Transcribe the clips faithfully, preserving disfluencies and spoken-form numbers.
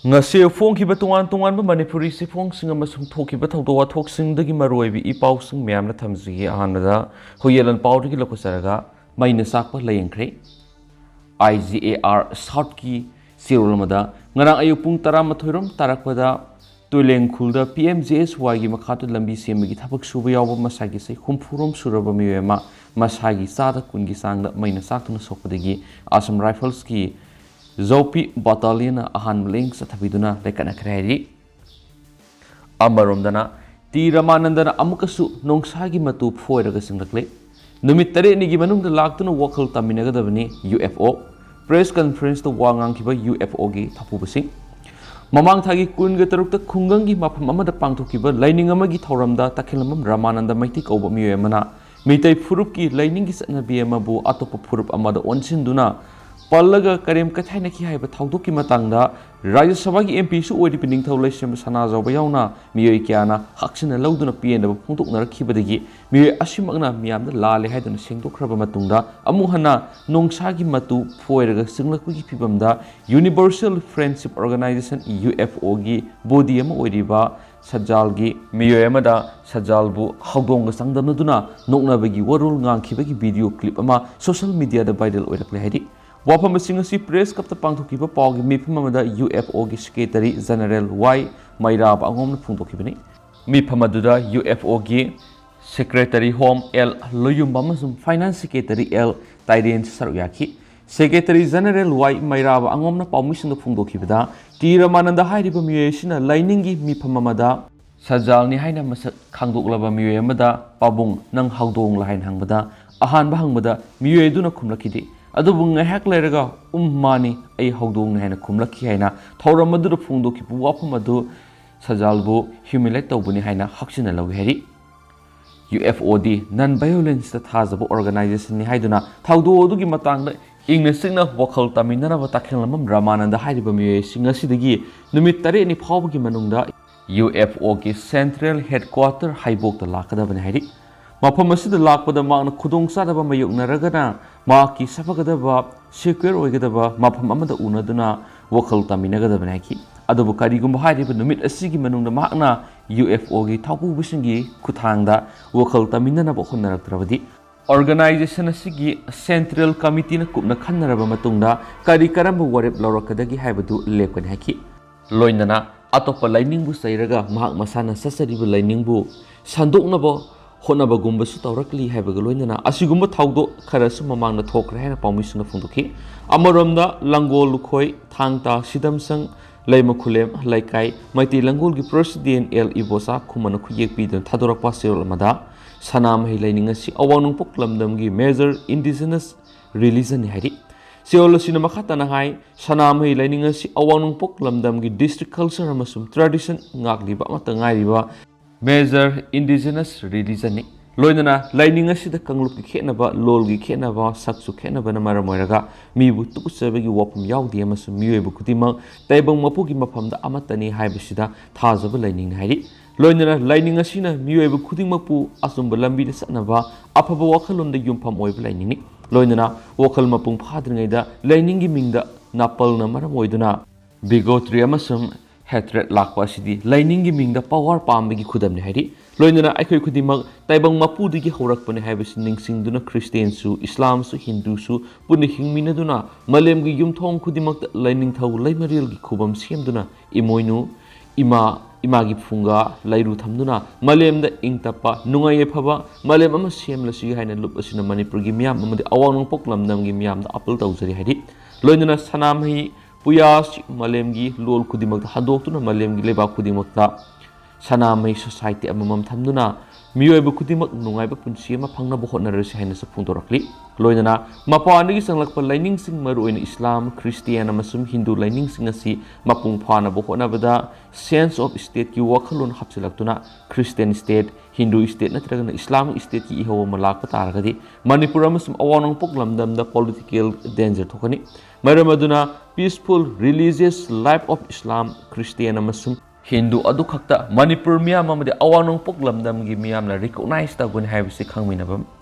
ꯉꯁꯤ ꯐꯣꯡꯈꯤꯕ ꯇꯣꯉꯥꯟ ꯇꯣꯉꯥꯟꯕ ꯃꯅꯤꯄꯨꯔꯤ ꯆꯦꯐꯣꯡꯁꯤꯡ ꯑꯃꯁꯨꯡ ꯊꯣꯛꯈꯤꯕ ꯊꯧꯗꯣꯛ ꯋꯥꯊꯣꯛꯁꯤꯡꯗꯒꯤ ꯃꯔꯨꯑꯣꯏꯕ ꯏ ꯄꯥꯎꯁꯤꯡ ꯃꯌꯥꯝꯅ ꯊꯝꯖꯒꯦ꯫ ꯑꯍꯥꯟꯕꯗ ꯍꯨꯏꯌꯦꯂꯣꯟ ꯄꯥꯎꯗꯒꯤ ꯂꯧꯈꯠꯆꯔꯒ ꯃꯩꯅ ꯆꯥꯛꯄ ꯂꯥꯏꯌꯦꯡꯈ꯭ꯔꯦ꯫ ꯑꯥꯏ ꯖꯤ ꯑꯦ ꯑꯥꯔ ꯁꯥꯎꯠꯀꯤ ꯆꯦꯔꯣꯜ ꯑꯃꯗ ꯉꯔꯥꯡ ꯑꯌꯨꯛ ꯄꯨꯡ ꯇꯔꯥꯃꯥꯊꯣꯏ ꯔꯣꯝ ꯇꯥꯔꯛꯄꯗ ꯇꯨꯏꯂꯦꯡꯈꯨꯜꯗ ꯄꯤ ꯑꯦꯝ ꯖꯦ ꯑꯦꯁ ꯋꯥꯏꯒꯤ ꯃꯈꯥꯗ ꯂꯝꯕꯤ ꯁꯦꯝꯕꯒꯤ ꯊꯕꯛ ꯁꯨꯕ ꯌꯥꯎꯕ ꯃꯁꯥꯒꯤ ꯆꯍꯤ ꯍꯨꯝꯐꯨ ꯔꯣꯝ ꯁꯨꯔꯕ ꯃꯤꯑꯣꯏ ꯑꯃ ꯃꯁꯥꯒꯤ ꯆꯥꯗ ꯀꯨꯟꯒꯤ ꯆꯥꯡꯗ ꯃꯩꯅ ꯆꯥꯛꯇꯨꯅ ꯁꯣꯛꯄꯗꯒꯤ ꯑꯁꯥꯝ ꯔꯥꯏꯐꯜꯁꯀꯤ ꯖꯧꯄꯤ ꯕꯠꯇꯥꯂꯤꯌꯟꯅ ꯑꯍꯥꯟꯕ ꯂꯥꯌꯦꯡ ꯆꯠꯊꯕꯤꯗꯨꯅ ꯂꯩꯀꯠꯅꯈ꯭ꯔꯦ ꯍꯥꯏꯔꯤ꯫ ꯑꯃꯔꯣꯝꯗꯅ ꯇꯤ ꯔꯃꯥꯅꯟꯗꯅ ꯑꯃꯨꯛꯀꯁꯨ ꯅꯣꯡꯁꯥꯒꯤ ꯃꯇꯨ ꯐꯣꯏꯔꯒ ꯆꯤꯡꯂꯛꯂꯦ꯫ ꯅꯨꯃꯤꯠ ꯇꯔꯦꯠꯅꯤꯒꯤ ꯃꯅꯨꯡꯗ ꯂꯥꯛꯇꯨꯅ ꯋꯥꯈꯜ ꯇꯥꯃꯤꯟꯅꯒꯗꯕꯅꯤ ꯌꯨ ꯑꯦꯐ ꯑꯣ꯫ ꯄ꯭ꯔꯦꯁ ꯀꯟꯐꯔꯦꯟꯁꯇ ꯋꯥ ꯉꯥꯡꯈꯤꯕ ꯌꯨ ꯑꯦꯐ ꯑꯣꯒꯤ ꯊꯧꯄꯨꯕꯁꯤꯡ꯫ ꯃꯃꯥꯡ ꯊꯥꯒꯤ ꯀꯨꯟꯒ ꯇꯔꯨꯛꯇ ꯈꯨꯡꯒꯪꯒꯤ ꯃꯐꯝ ꯑꯃꯗ ꯄꯥꯡꯊꯣꯛꯈꯤꯕ ꯂꯥꯏꯅꯤꯡ ꯑꯃꯒꯤ ꯊꯧꯔꯝꯗ ꯇꯈꯦꯜꯂꯝꯕꯝ ꯔꯃꯥꯅꯟꯗ ꯃꯩꯇꯩ ꯀꯧꯕ ꯃꯤꯑꯣꯏ ꯑꯃꯅ ꯃꯤꯇꯩ ꯐꯨꯔꯨꯞꯀꯤ ꯂꯥꯏꯅꯤꯡꯒꯤ ꯆꯠꯅꯕꯤ ꯑꯃꯕꯨ ꯑꯇꯣꯞꯄ ꯐꯨꯔꯨꯞ ꯑꯃꯗ ꯑꯣꯟꯁꯤꯟꯗꯨꯅ ꯄꯜꯂꯒ ꯀꯔꯦꯝ ꯀꯊꯥꯏꯅꯈꯤ ꯍꯥꯏꯕ ꯊꯧꯗꯣꯛꯀꯤ ꯃꯇꯥꯡꯗ ꯔꯥꯖ꯭ꯌ ꯁꯚꯥꯒꯤ ꯑꯦꯝ ꯄꯤꯁꯨ ꯑꯣꯏꯔꯤꯕ ꯅꯤꯡꯊꯧ ꯂꯩꯁꯦꯝꯕ ꯁꯅꯥꯖꯥꯎꯕ ꯌꯥꯎꯅ ꯃꯤꯑꯣꯏ ꯀꯌꯥꯅ ꯍꯛꯆꯤꯟꯅ ꯂꯧꯗꯨꯅ ꯄꯦꯟꯗꯕ ꯐꯣꯡꯗꯣꯛꯅꯔꯛꯈꯤꯕꯗꯒꯤ ꯃꯤꯑꯣꯏ ꯑꯁꯤꯃꯛꯅ ꯃꯤꯌꯥꯝꯗ ꯂꯥꯜꯂꯦ ꯍꯥꯏꯗꯨꯅ ꯁꯦꯡꯗꯣꯛꯈ꯭ꯔꯕ ꯃꯇꯨꯡꯗ ꯑꯃꯨꯛ ꯍꯟꯅ ꯅꯣꯡꯁꯥꯒꯤ ꯃꯇꯨ ꯐꯣꯏꯔꯒ ꯆꯤꯡꯂꯛꯄꯒꯤ ꯐꯤꯕꯝꯗ Universal Friendship Organization, U F ꯑꯣꯒꯤ ꯕꯣꯗꯤ ꯑꯃ ꯑꯣꯏꯔꯤꯕ ꯁꯖꯥꯜꯒꯤ ꯃꯤꯑꯣꯏ ꯑꯃꯗ ꯁꯖꯥꯜꯕꯨ ꯍꯧꯗꯣꯡꯒ ꯆꯥꯡꯗꯝꯅꯗꯨꯅ ꯅꯣꯛꯅꯕꯒꯤ ꯋꯥꯔꯣꯜ ꯉꯥꯡꯈꯤꯕꯒꯤ ꯚꯤꯗꯤꯑꯣ ꯀ꯭ꯂꯤꯞ ꯑꯃ ꯁꯣꯁꯤꯌꯦꯜ ꯃꯤꯗꯤꯌꯥꯗ ꯚꯥꯏꯔꯦꯜ ꯑꯣꯏꯔꯛꯂꯦ ꯍꯥꯏꯔꯤ꯫ ꯋꯥꯐꯝꯁꯤꯡ ꯑꯁꯤ ꯄ꯭ꯔꯦꯁ ꯀꯞꯇ ꯄꯥꯡꯊꯣꯛꯈꯤꯕ ꯄꯥꯎꯒꯤ ꯃꯤꯐꯝ ꯑꯃꯗ ꯌꯨ ꯑꯦꯐ ꯑꯣꯒꯤ ꯁꯦꯀ꯭ꯔꯦꯇꯔꯤ ꯖꯦꯅꯔꯦꯜ ꯋꯥꯏ ꯃꯩꯔꯥꯕ ꯑꯉꯣꯝꯅ ꯐꯣꯡꯗꯣꯛꯈꯤꯕꯅꯤ꯫ ꯃꯤꯐꯝ ꯑꯗꯨꯗ ꯌꯨ ꯑꯦꯐ ꯑꯣꯒꯤ ꯁꯦꯀ꯭ꯔꯦꯇꯔꯤ ꯍꯣꯝ ꯑꯦꯜ ꯂꯣꯌꯨꯝꯕꯝ ꯑꯃꯁꯨꯡ ꯐꯥꯏꯅꯥꯟꯁ ꯁꯦꯀ꯭ꯔꯦꯇꯔꯤ ꯑꯦꯜ ꯇꯥꯏꯔꯦꯟꯁꯨ ꯁꯔꯨꯛ ꯌꯥꯈꯤ꯫ ꯁꯦꯀ꯭ꯔꯦꯇꯔꯤ ꯖꯦꯅꯔꯦꯜ ꯋꯥꯏ ꯃꯩꯔꯥꯕ ꯑꯉꯣꯝꯅ ꯄꯥꯎꯃꯤꯁꯤꯡꯗ ꯐꯣꯡꯗꯣꯛꯈꯤꯕꯗ, ꯇꯤ ꯔꯃꯥꯅꯟꯗ ꯍꯥꯏꯔꯤꯕ ꯃꯤꯑꯣꯏ ꯑꯁꯤꯅ ꯂꯥꯏꯅꯤꯡꯒꯤ ꯃꯤꯐꯝ ꯑꯃꯗ ꯁꯖꯥꯜꯅꯤ ꯍꯥꯏꯅ ꯃꯁꯛ ꯈꯪꯗꯣꯛꯂꯕ ꯃꯤꯑꯣꯏ ꯑꯃꯗ, "ꯄꯥꯕꯨꯡ, ꯅꯪ ꯍꯧꯗꯣꯡꯂ?" ꯍꯥꯏꯅ ꯍꯪꯕꯗ, ꯑꯍꯥꯟꯕ ꯍꯪꯕꯗ ꯃꯤꯑꯣꯏ ꯑꯗꯨꯅ ꯈꯨꯝꯂꯛꯈꯤꯗꯦ꯫ ꯑꯗꯨꯕꯨ ꯉꯥꯏꯍꯥꯛ ꯂꯩꯔꯒ, "ꯎꯝ, ꯃꯥꯅꯤ, ꯑꯩ ꯍꯧꯗꯣꯡꯅꯤ" ꯍꯥꯏꯅ ꯈꯨꯝꯂꯛꯈꯤ ꯍꯥꯏꯅ ꯊꯧꯔꯝ ꯑꯗꯨꯗ ꯐꯣꯡꯗꯣꯛꯈꯤꯕ ꯋꯥꯐꯝ ꯑꯗꯨ ꯁꯖꯥꯜꯕꯨ ꯍ꯭ꯌꯨꯃꯤꯂꯦꯠ ꯇꯧꯕꯅꯤ ꯍꯥꯏꯅ ꯍꯛꯆꯤꯟꯅ ꯂꯧꯏ ꯍꯥꯏꯔꯤ꯫ ꯌꯨ ꯑꯦꯐ ꯑꯣꯗꯤ ꯅꯟ ꯚꯥꯏꯑꯣꯂꯦꯟꯁꯇ ꯊꯥꯖꯕ ꯑꯣꯔꯒꯅꯥꯏꯖꯦꯁꯟꯅꯤ ꯍꯥꯏꯗꯨꯅ ꯊꯧꯗꯣꯛ ꯑꯗꯨꯒꯤ ꯃꯇꯥꯡꯗ ꯏꯪꯅ ꯆꯤꯛꯅ ꯋꯥꯈꯜ ꯇꯥꯃꯤꯟꯅꯅꯕ ꯇꯈꯦꯜꯂꯝꯕꯝ ꯔꯃꯥꯅꯟꯗ ꯍꯥꯏꯔꯤꯕ ꯃꯤꯑꯣꯏꯁꯤꯡ ꯑꯁꯤꯗꯒꯤ ꯅꯨꯃꯤꯠ ꯇꯔꯦꯠꯅꯤ ꯐꯥꯎꯕꯒꯤ ꯃꯅꯨꯡꯗ ꯌꯨ ꯑꯦꯐ ꯑꯣꯒꯤ ꯁꯦꯟꯇ꯭ꯔꯦꯜ ꯍꯦꯗꯀ꯭ꯋꯥꯇꯔ ꯍꯥꯏꯕꯣꯛꯇ ꯂꯥꯛꯀꯗꯕꯅꯤ ꯍꯥꯏꯔꯤ꯫ ꯃꯐꯝ ꯑꯁꯤꯗ ꯂꯥꯛꯄꯗ ꯃꯍꯥꯛꯅ ꯈꯨꯗꯣꯡꯆꯥꯗꯕ ꯃꯥꯌꯣꯛꯅꯔꯒꯅ ꯃꯍꯥꯛꯀꯤ ꯁꯥꯐꯒꯗꯕ, ꯁꯦꯀ꯭ꯌꯨꯔ ꯑꯣꯏꯒꯗꯕ ꯃꯐꯝ ꯑꯃꯗ ꯎꯅꯗꯨꯅ ꯋꯥꯈꯜ ꯇꯥꯃꯤꯟꯅꯒꯗꯕꯅꯤ ꯍꯥꯏꯈꯤ꯫ ꯑꯗꯨꯕꯨ ꯀꯔꯤꯒꯨꯝꯕ ꯍꯥꯏꯔꯤꯕ ꯅꯨꯃꯤꯠ ꯑꯁꯤꯒꯤ ꯃꯅꯨꯡꯗ ꯃꯍꯥꯛꯅ ꯌꯨ ꯑꯦꯐ ꯑꯣꯒꯤ ꯊꯧꯄꯨꯕꯁꯤꯡꯒꯤ ꯈꯨꯠꯊꯥꯡꯗ ꯋꯥꯈꯜ ꯇꯝꯃꯤꯟꯅꯅꯕ ꯍꯣꯠꯅꯔꯛꯇ꯭ꯔꯕꯗꯤ, organization ꯑꯁꯤꯒꯤ central committeeꯅ ꯀꯨꯞꯅ ꯈꯟꯅꯔꯕ ꯃꯇꯨꯡꯗ ꯀꯔꯤ ꯀꯔꯝꯕ ꯋꯥꯔꯦꯞ ꯂꯧꯔꯛꯀꯗꯒꯦ ꯍꯥꯏꯕꯗꯨ ꯂꯦꯞꯀꯅꯤ ꯍꯥꯏꯈꯤ꯫ ꯂꯣꯏꯅꯅ ꯑꯇꯣꯞꯄ ꯂꯥꯏꯅꯤꯡꯕꯨ ꯆꯩꯔꯒ ꯃꯍꯥꯛ ꯃꯁꯥꯅ ꯆꯠꯆꯔꯤꯕ ꯂꯥꯏꯅꯤꯡꯕꯨ ꯁꯟꯗꯣꯛꯅꯕ ꯍꯣꯠꯅꯕꯒꯨꯝꯕꯁꯨ ꯇꯧꯔꯛꯂꯤ ꯍꯥꯏꯕꯒ ꯂꯣꯏꯅꯅ ꯑꯁꯤꯒꯨꯝꯕ ꯊꯧꯗꯣꯛ ꯈꯔꯁꯨ ꯃꯃꯥꯡꯗ ꯊꯣꯛꯈ꯭ꯔꯦ ꯍꯥꯏꯅ ꯄꯥꯎꯃꯤꯁꯤꯡꯅ ꯐꯣꯡꯗꯣꯛꯈꯤ꯫ ꯑꯃꯔꯣꯝꯗ ꯂꯥꯡꯒꯣꯜ ꯂꯨꯈꯣꯏ, ꯊꯥꯡ ꯇꯥ, ꯁꯤꯗꯝꯁꯪ, ꯂꯩꯃꯈꯨꯂꯦꯝ ꯂꯩꯀꯥꯏ ꯃꯩꯇꯩ ꯂꯥꯡꯒꯣꯜꯒꯤ president ꯑꯦꯜ ꯏꯕꯣꯆꯥ ꯈꯨꯃꯟꯅ ꯈꯨꯌꯦꯛ ꯄꯤꯗꯨꯅ ꯊꯥꯗꯣꯔꯛꯄ ꯆꯦꯔꯣꯜ ꯑꯃꯗ, ꯁꯅꯥꯃꯍꯤ ꯂꯥꯏꯅꯤꯡ ꯑꯁꯤ ꯑꯋꯥꯡ ꯅꯣꯡꯄꯣꯛ ꯂꯝꯗꯝꯒꯤ major indigenous religion ꯅꯤ ꯍꯥꯏꯔꯤ꯫ ꯆꯦꯔꯣꯜ ꯑꯁꯤꯅ ꯃꯈꯥ ꯇꯥꯅ ꯍꯥꯏ, ꯁꯅꯥꯃꯍꯤ ꯂꯥꯏꯅꯤꯡ ꯑꯁꯤ ꯑꯋꯥꯡ ꯅꯣꯡꯄꯣꯛ ꯂꯝꯗꯝꯒꯤ district culture ꯑꯃꯁꯨꯡ tradition ꯉꯥꯛꯂꯤꯕ ꯑꯃꯠꯇ ꯉꯥꯏꯔꯤꯕ major indigenous religion ꯅꯤ꯫ ꯂꯣꯏꯅꯅ ꯂꯥꯏꯅꯤꯡ ꯑꯁꯤꯗ ꯀꯥꯡꯂꯨꯞꯀꯤ ꯈꯦꯠꯅꯕ, ꯂꯣꯜꯒꯤ ꯈꯦꯠꯅꯕ, ꯁꯛꯁꯨ ꯈꯦꯠꯅꯕꯅ ꯃꯔꯝ ꯑꯣꯏꯔꯒ ꯃꯤꯕꯨ ꯇꯨꯀꯠꯆꯕꯒꯤ ꯋꯥꯐꯝ ꯌꯥꯎꯗꯦ ꯑꯃꯁꯨꯡ ꯃꯤꯑꯣꯏꯕ ꯈꯨꯗꯤꯡꯃꯛ ꯇꯥꯏꯕꯪ ꯃꯄꯨꯒꯤ ꯃꯐꯝꯗ ꯑꯃꯠꯇꯅꯤ ꯍꯥꯏꯕꯁꯤꯗ ꯊꯥꯖꯕ ꯂꯥꯏꯅꯤꯡꯅꯤ ꯍꯥꯏꯔꯤ꯫ ꯂꯣꯏꯅꯅ ꯂꯥꯏꯅꯤꯡ ꯑꯁꯤꯅ ꯃꯤꯑꯣꯏꯕ ꯈꯨꯗꯤꯡꯃꯛꯄꯨ ꯑꯆꯨꯝꯕ ꯂꯝꯕꯤꯗ ꯆꯠꯅꯕ ꯑꯐꯕ ꯋꯥꯈꯜꯂꯣꯟꯗ ꯌꯨꯝꯐꯝ ꯑꯣꯏꯕ ꯂꯥꯏꯅꯤꯡꯅꯤ꯫ ꯂꯣꯏꯅꯅ ꯋꯥꯈꯜ ꯃꯄꯨꯡ ꯐꯥꯗ꯭ꯔꯤꯉꯩꯗ ꯂꯥꯏꯅꯤꯡꯒꯤ ꯃꯤꯡꯗ ꯅꯥꯄꯜꯅ ꯃꯔꯝ ꯑꯣꯏꯗꯨꯅ bigotry ꯑꯃꯁꯨꯡ hatred ꯂꯥꯛꯄ ꯑꯁꯤꯗꯤ ꯂꯥꯏꯅꯤꯡꯒꯤ ꯃꯤꯡꯗ power ꯄꯥꯝꯕꯒꯤ ꯈꯨꯗꯝꯅꯤ ꯍꯥꯏꯔꯤ꯫ ꯂꯣꯏꯅꯅ ꯑꯩꯈꯣꯏ ꯈꯨꯗꯤꯡꯃꯛ ꯇꯥꯏꯕꯪ ꯃꯄꯨꯗꯒꯤ ꯍꯧꯔꯛꯄꯅꯤ ꯍꯥꯏꯕꯁꯤ ꯅꯤꯡꯁꯤꯡꯗꯨꯅ ꯈ꯭ꯔꯤꯁꯇꯤꯌꯥꯟꯁꯨ, ꯏꯁꯂꯥꯝꯁꯨ, ꯍꯤꯟꯗꯨꯁꯨ ꯄꯨꯟꯅ ꯍꯤꯡꯃꯤꯟꯅꯗꯨꯅ ꯃꯥꯂꯦꯝꯒꯤ ꯌꯨꯝꯊꯣꯡ ꯈꯨꯗꯤꯡꯃꯛꯇ ꯂꯥꯏꯅꯤꯡꯊꯧ ꯂꯩꯃꯔꯦꯜꯒꯤ ꯈꯨꯕꯝ ꯁꯦꯝꯗꯨꯅ ꯏꯃꯣꯏꯅꯨ, ꯏꯃꯥ, ꯏꯃꯥꯒꯤ ꯐꯨꯡꯒꯥ, ꯂꯩꯔꯨ ꯊꯝꯗꯨꯅ ꯃꯥꯂꯦꯝꯗ ꯏꯪ ꯇꯞꯄ, ꯅꯨꯡꯉꯥꯏ ꯌꯥꯏꯐꯕ ꯃꯥꯂꯦꯝ ꯑꯃ ꯁꯦꯝꯂꯁꯤ ꯍꯥꯏꯅ ꯂꯨꯞ ꯑꯁꯤꯅ ꯃꯅꯤꯄꯨꯔꯒꯤ ꯃꯤꯌꯥꯝ ꯑꯃꯗꯤ ꯑꯋꯥꯡ ꯅꯣꯡꯄꯣꯛ ꯂꯝꯗꯝꯒꯤ ꯃꯤꯌꯥꯝꯗ appeal ꯇꯧꯖꯔꯤ ꯍꯥꯏꯔꯤ꯫ ꯂꯣꯏꯅꯅ ꯁꯅꯥꯃꯍꯤ ꯄꯨꯌꯥ ꯑꯁꯤ ꯃꯥꯂꯦꯝꯒꯤ ꯂꯣꯜ ꯈꯨꯗꯤꯡꯃꯛꯇ ꯍꯟꯗꯣꯛꯇꯨꯅ ꯃꯥꯂꯦꯝꯒꯤ ꯂꯩꯕꯥꯛ ꯈꯨꯗꯤꯡꯃꯛꯇ ꯁꯅꯥꯃꯍꯤ society ꯑꯃꯃꯝ ꯊꯝꯗꯨꯅ ꯃꯤꯑꯣꯏꯕ ꯈꯨꯗꯤꯡꯃꯛ ꯅꯨꯡꯉꯥꯏꯕ ꯄꯨꯟꯁꯤ ꯑꯃ ꯐꯪꯅꯕ ꯍꯣꯠꯅꯔꯁꯤ ꯍꯥꯏꯅꯁꯨ ꯐꯣꯡꯗꯣꯔꯛꯂꯤ꯫ ꯂꯣꯏꯅꯅ ꯃꯄꯥꯟꯗꯒꯤ ꯆꯪꯂꯛꯄ ꯂꯥꯏꯅꯤꯡꯁꯤꯡ, ꯃꯔꯨꯑꯣꯏꯅ ꯏꯁꯂꯥꯝ, ꯈ꯭ꯔꯤꯁꯇꯤꯌꯥꯟ ꯑꯃꯁꯨꯡ ꯍꯤꯟꯗꯨ ꯂꯥꯏꯅꯤꯡꯁꯤꯡ ꯑꯁꯤ ꯃꯄꯨꯡ ꯐꯥꯅꯕ ꯍꯣꯠꯅꯕꯗ sense of stateꯀꯤ ꯋꯥꯈꯜꯂꯣꯟ ꯍꯥꯞꯆꯤꯜꯂꯛꯇꯨꯅ Christian state, Hindu state ꯅꯠꯇ꯭ꯔꯒꯅ Islamic stateꯀꯤ ꯏꯍꯧ ꯑꯃ ꯂꯥꯛꯄ ꯇꯥꯔꯒꯗꯤ ꯃꯅꯤꯄꯨꯔ ꯑꯃꯁꯨꯡ ꯑꯋꯥꯡ ꯅꯣꯡꯄꯣꯛ ꯂꯝꯗꯝꯗ political danger ꯊꯣꯛꯀꯅꯤ꯫ ꯃꯔꯝ ꯑꯗꯨꯅ peaceful religious life of Islam, Christian ꯑꯃꯁꯨꯡ ꯍꯤꯟꯗꯨ ꯑꯗꯨꯈꯛꯇ ꯃꯅꯤꯄꯨꯔ ꯃꯤꯌꯥꯝ ꯑꯃꯗꯤ ꯑꯋꯥꯡ ꯅꯣꯡꯄꯣꯛ ꯂꯝꯗꯝꯒꯤ ꯃꯤꯌꯥꯝꯅ recognize ꯇꯧꯒꯅꯤ ꯍꯥꯏꯕꯁꯤ ꯈꯪꯃꯤꯟꯅꯕ